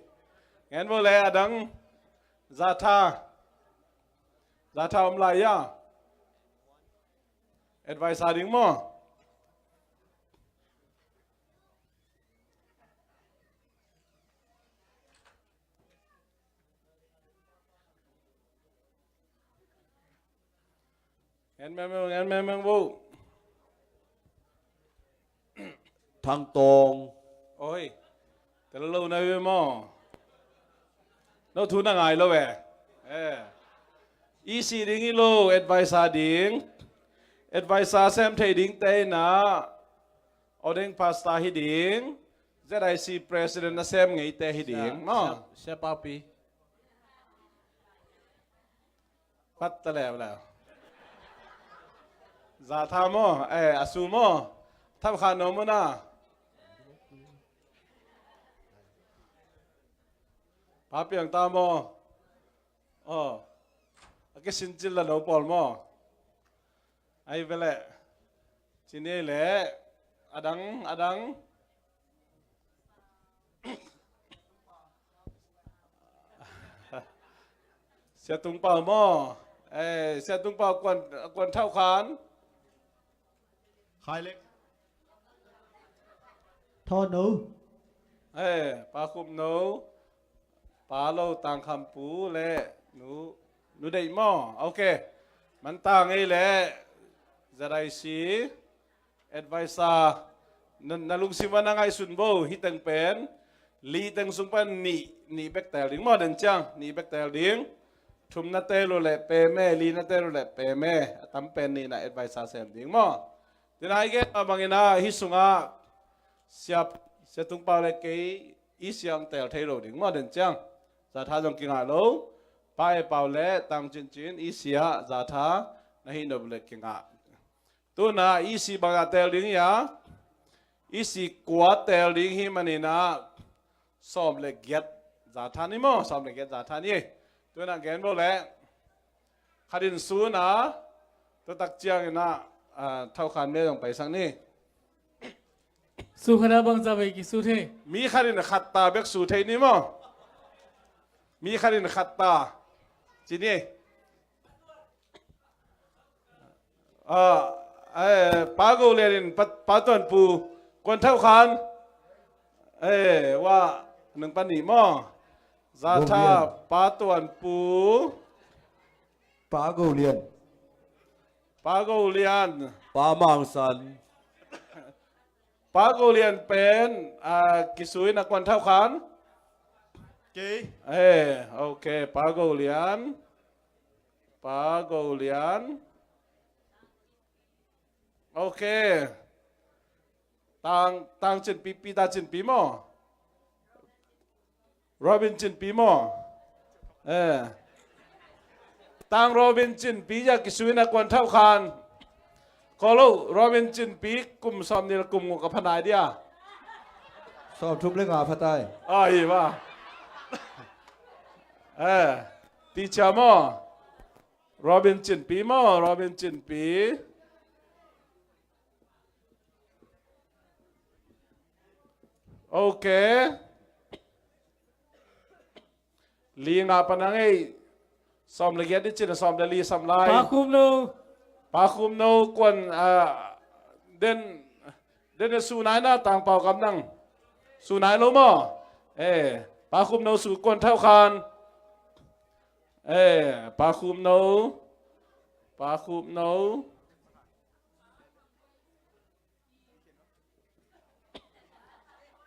Ngen vo le adang. Zatha. Zatha om lai a. Advice a ding maw? Ngen mengmeng, ngen mengmeng vo. Thang Tawng. Oi. Tel lo na ve maw? No thu na ngai lo ve. Eh. E C ding hi lo, advice a ding. Advice a sem thei ding te na. Ordained pastor hi ding, Z I C president a sem ngei te hi ding, maw? Sia, Sia Papi. Pat ta leu leu. Zatha maw? Eh, a su maw? Thauhkhan no maw na? Pa Piang Ta maw? Oh. A kisincil la no pawl maw? Ai ve le. Cini le. Adang, adang. Sia Tung Pau maw? Eh, Sia Tung Pau kuan, kuan thau khan. Khai lek. Thaw no. Eh, Pa Khum No, Pa Lo Tang Kham Pu le nu, nu Deih maw? Ok. Man tang ei le Z I C advisor, na, na lungsim ah na ngaihsun bo, hih teng pen, li teng sung pan nih, nih bek tel ding maw, den ciang, nih bek tel ding. Thumna tel uh leh pem e, lina tel uh leh pem e, a tam pen nihna advisor sem ding maw. Tua hi gen a bangin ah, hih sungah Sia, Sia Tung Pau le kei, E C ah tel thei lo ding maw, den ciang. Zatha zong kingah lo. Pa E Pau le Tang Cin Cin, E C ah zatha na hih nop leh kingah. Tuna E C bangah tel ding hi a, E C kua tel ding hi manin ah, sawm le giat zatha ni maw, sawm le giat zatha ni. Tuna gen bo leh, khat in su na, tua tak ciangin ah, ah, thau khan me zong paisak ni. Su khat ah bangzah vei kisu thei? Mi khat in khat ta bek su thei ni maw? Mi khat in khat ta. Ci ni. Ah, eh, Pa Go Lian in Pa, Pa Tuan Pu kuan thau khan. Eh, wa nung pa ni maw? Zatha, Go Lian. Pa Tuan Pu. Pa Go Lian. Pa Go Lian. Pa Mang San. Pa Go Lian pen, ah, kisu in a kuan thau khan. Kei. Eh, ok, Pa Go Lian. Pa Go Lian. Ok. Tang, Tang Cin Pi, Peter Cin Pi maw? Robin Cin Pi maw? Eh. Tang Robin Cin Pi a kisu in a kuan thau khan. Ko lo, Robin Cin Pi kum sawm nih le kum guk ka pha nai dia. Sawm thum le nga pha tai. Ah, hi ba. Eh, teacher maw? Robin Cin Pi maw? Robin Cin Pi. Ok. Li nga pan a ngei. Sawm le giat i cin a sawm le li sam lai. Pa Khum No. Pa Khum No kuan, ah, den, den a su nai na, Tang Pau Kam Nang. Su nai lo maw? Eh, Pa Khum No su kuan thau khan. Eh, Pa Khum No. Pa Khum No.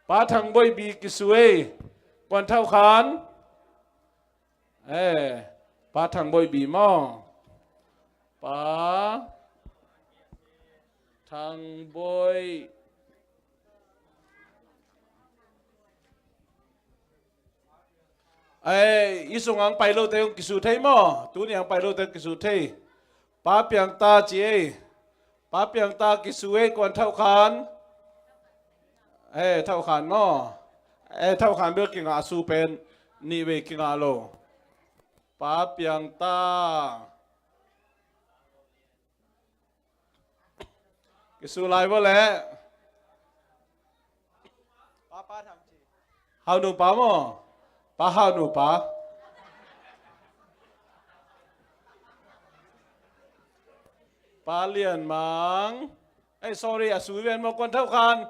Pa Thang Boih Bi kisu ei. Kuan thau khan. Eh, Pa Thang Boih Bi maw? Pa Thang Boih. Ei, i sung ang pai lote hong kisu thei maw? Tuni ang pai lote hong kisu thei. Pa Piang Ta ci ei. Pa Piang Ta kisu ei, kuan thau khan. Ei, thau khan maw? Ei, thau khan bel kingah, a su pen nih vei kingah lo. Pa Piang Ta. Kisu lai bo leh. Hau Nu Pa maw? Pa Hau Nu Pa. Pa Lian Mang. Eh, sorry, a su ven maw, kuan thau khan.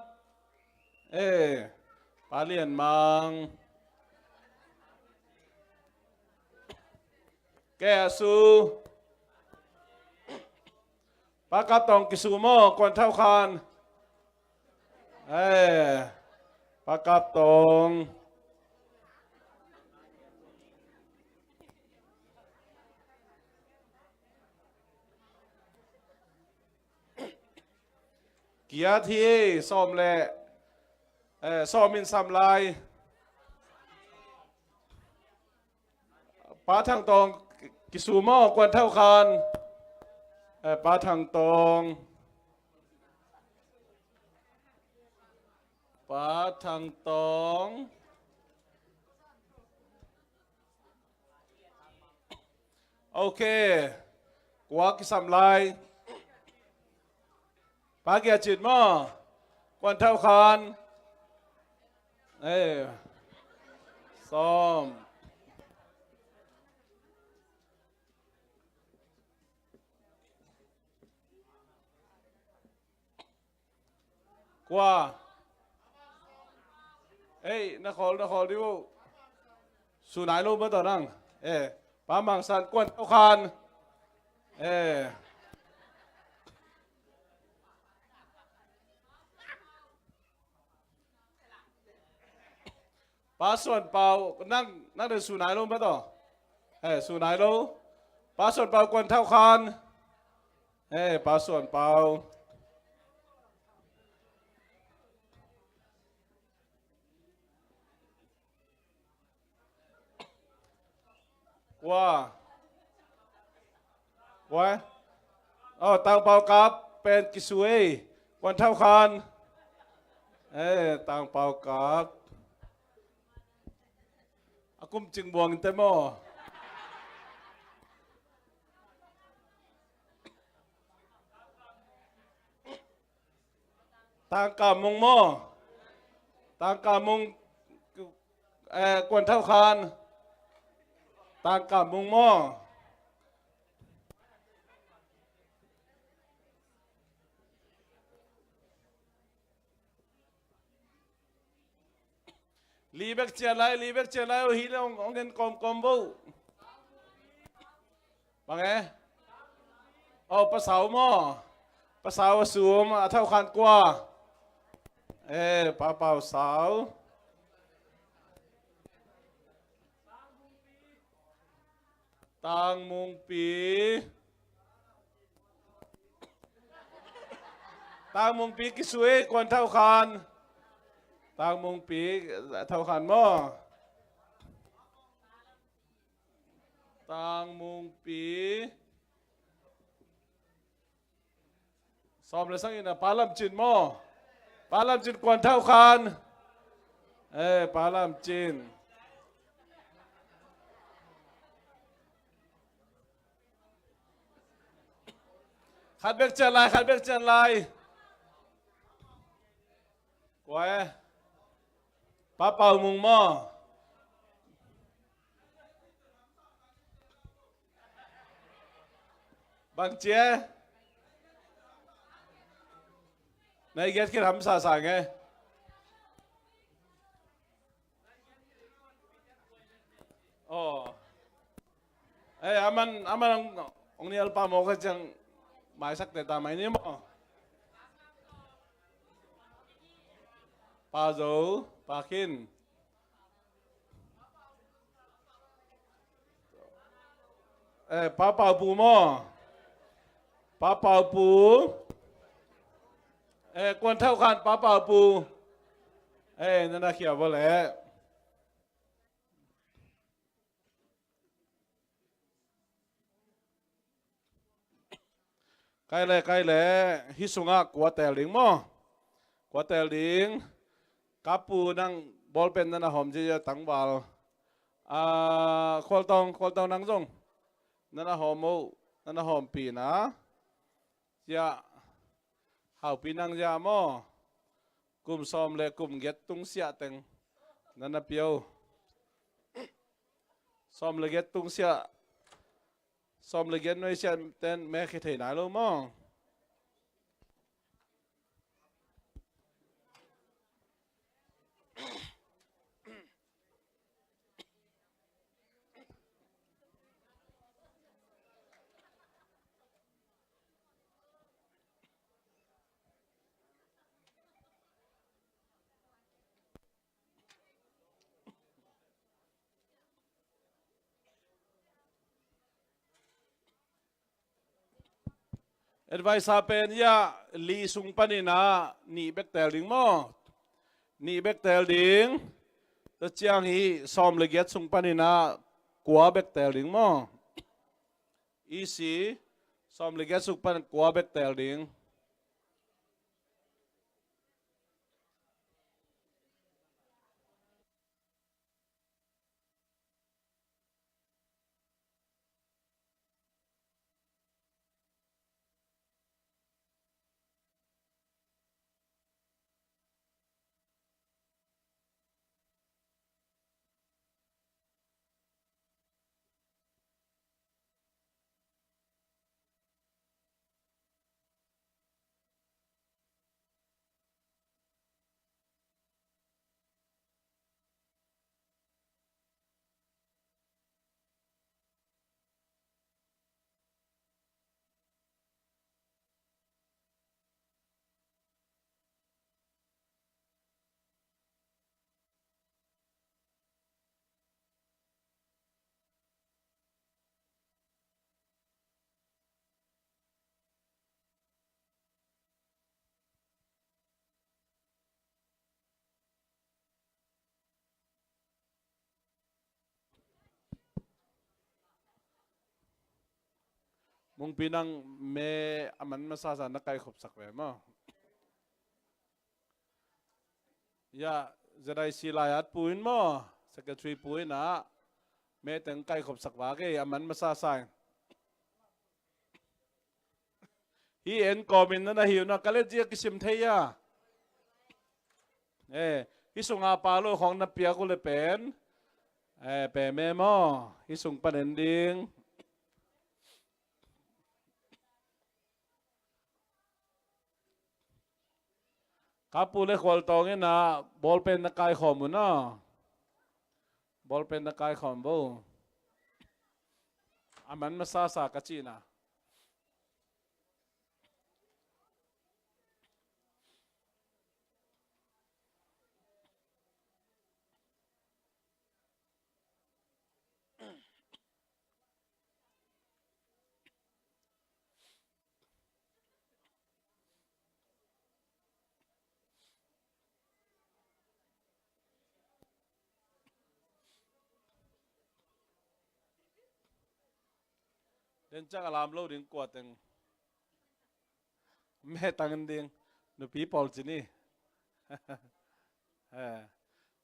Eh, Pa Lian Mang. Ke a su. Pa Kap Tawng kisu maw, kuan thau khan. Eh, Pa Kap Tawng. Kiat hi, sawm le, eh, sawm in sam lai. Pa Thang Tawng kisu maw, kuan thau khan. Eh, Pa Thang Tawng. Pa Thang Tawng. Ok. Kua kisam lai. Pa Gia Cin maw? Kuan thau khan. Eh. Sawm. Kua? Ei, na khawl, na khawl dih uh. Su nai lo maw tawh nang? Eh, Pa Mang San, Kuan Thau Khan. Eh. Pa Suan Pau, nang, nang den su nai lo maw tawh? Eh, su nai lo. Pa Suan Pau, Kuan Thau Khan. Eh, Pa Suan Pau. Kua? Kua? Oh, Tang Pau Kap pen kisu ei. Kuan Thau Khan. Eh, Tang Pau Kap. A kum cing buang te maw? Tangka Mung maw? Tangka Mung, eh, Kuan Thau Khan. Tangka Mung maw? Li bek cian lai, li bek cian lai, oh, hi le hong, hong en kawmkawm bo. Bang e? Oh, Pa Sau maw? Pa Sau a sum, a Thau Khan kua? Eh, Pa Pau Sau. Tang Mungpi. Tang Mungpi kisu ei, Kuan Thau Khan. Tang Mungpi, Thau Khan maw? Tang Mungpi. Sawm le sagihna, Pa Lam Cin maw? Pa Lam Cin, Kuan Thau Khan. Eh, Pa Lam Cin. Khat bek cian lai, khat bek cian lai. Kua e? Pa Pau Mung maw? Bang ci e? Na i giat khit hamsa sang e. Oh. Eh, aman, aman hong, hong nial pa mawk a ciang maisak te ta mai ni maw? Pa Zo, Pa Khin. Eh, Pa Pau Pu maw? Pa Pau Pu. Eh, Kuan Thau Khan, Pa Pau Pu. Eh, na na khia bo leh. Kai le, kai le, hih sungah kua teel ding maw? Kua teel ding. Kapu nang bawlpen na na hawm ziazia tangval. Ah, Khualtawng, Khualtawng nang zong. Na na hawm maw, na na hawmpih na. Ziah, Haupi nang ziah maw? Kum sawm le kum giat tungsiah teng na na pia uh. Sawm le giat tungsiah, sawm le giat nuaisiah ten me khia thei nai lo maw? Adviser pen ia li sung panin ah nih bek teel ding maw? Nih bek teel ding. Tua ciang hih sawm le giat sung panin ah kua bek teel ding maw? E C, sawm le giat sung pan kua bek teel ding. Mungpi nang me a man masasa na kaikhopsak ve maw? Ya, Z I C lai at pu in maw? Secretary pu in ah me teng kaikhopsak va kei a man masasa in. Hi en kawmin na na hi uh na ka let zia kisim thei a. Eh, hi sunga pa lo khawng na piak uh le pen. Eh, pe me maw? Hi sung pan en ding. Ka pu le khualtawng in ah bawlpen na kaikhawm uh na. Bawlpen na kaikhawm bo. A man masasa ka cihna. Den ciang a lam lo ding kua teng. Me tang in ding. Nupi pawl ci ni. Eh.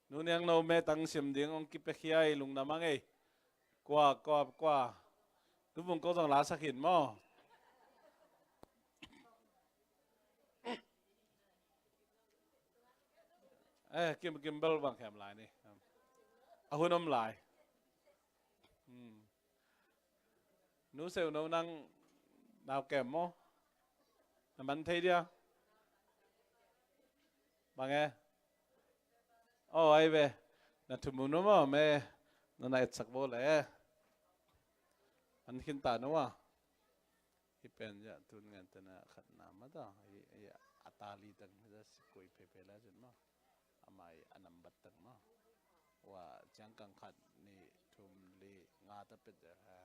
Nu Niang No me tang sim ding ong kipekhia i lungdam a ngei. Kua, kua, kua. Tuvung ko zong la sak hin maw? Eh, kim, kim bel bang khem lai ni. A hun om lai. Hmm. Nu Seu No nang nau kem maw? Na man thei dia. Bang e? Aw, ai ve. Na thumu no maw me? Na na etsak bo le. An khin ta no maw? Hi pen ya tun ngan tena khat na ma ta. Hi, hi a ta li tang hi ta sikui pepe la zin maw? Amai a nambat tang maw? Wa ciang kang khat ni thum li nga ta pet ya ha.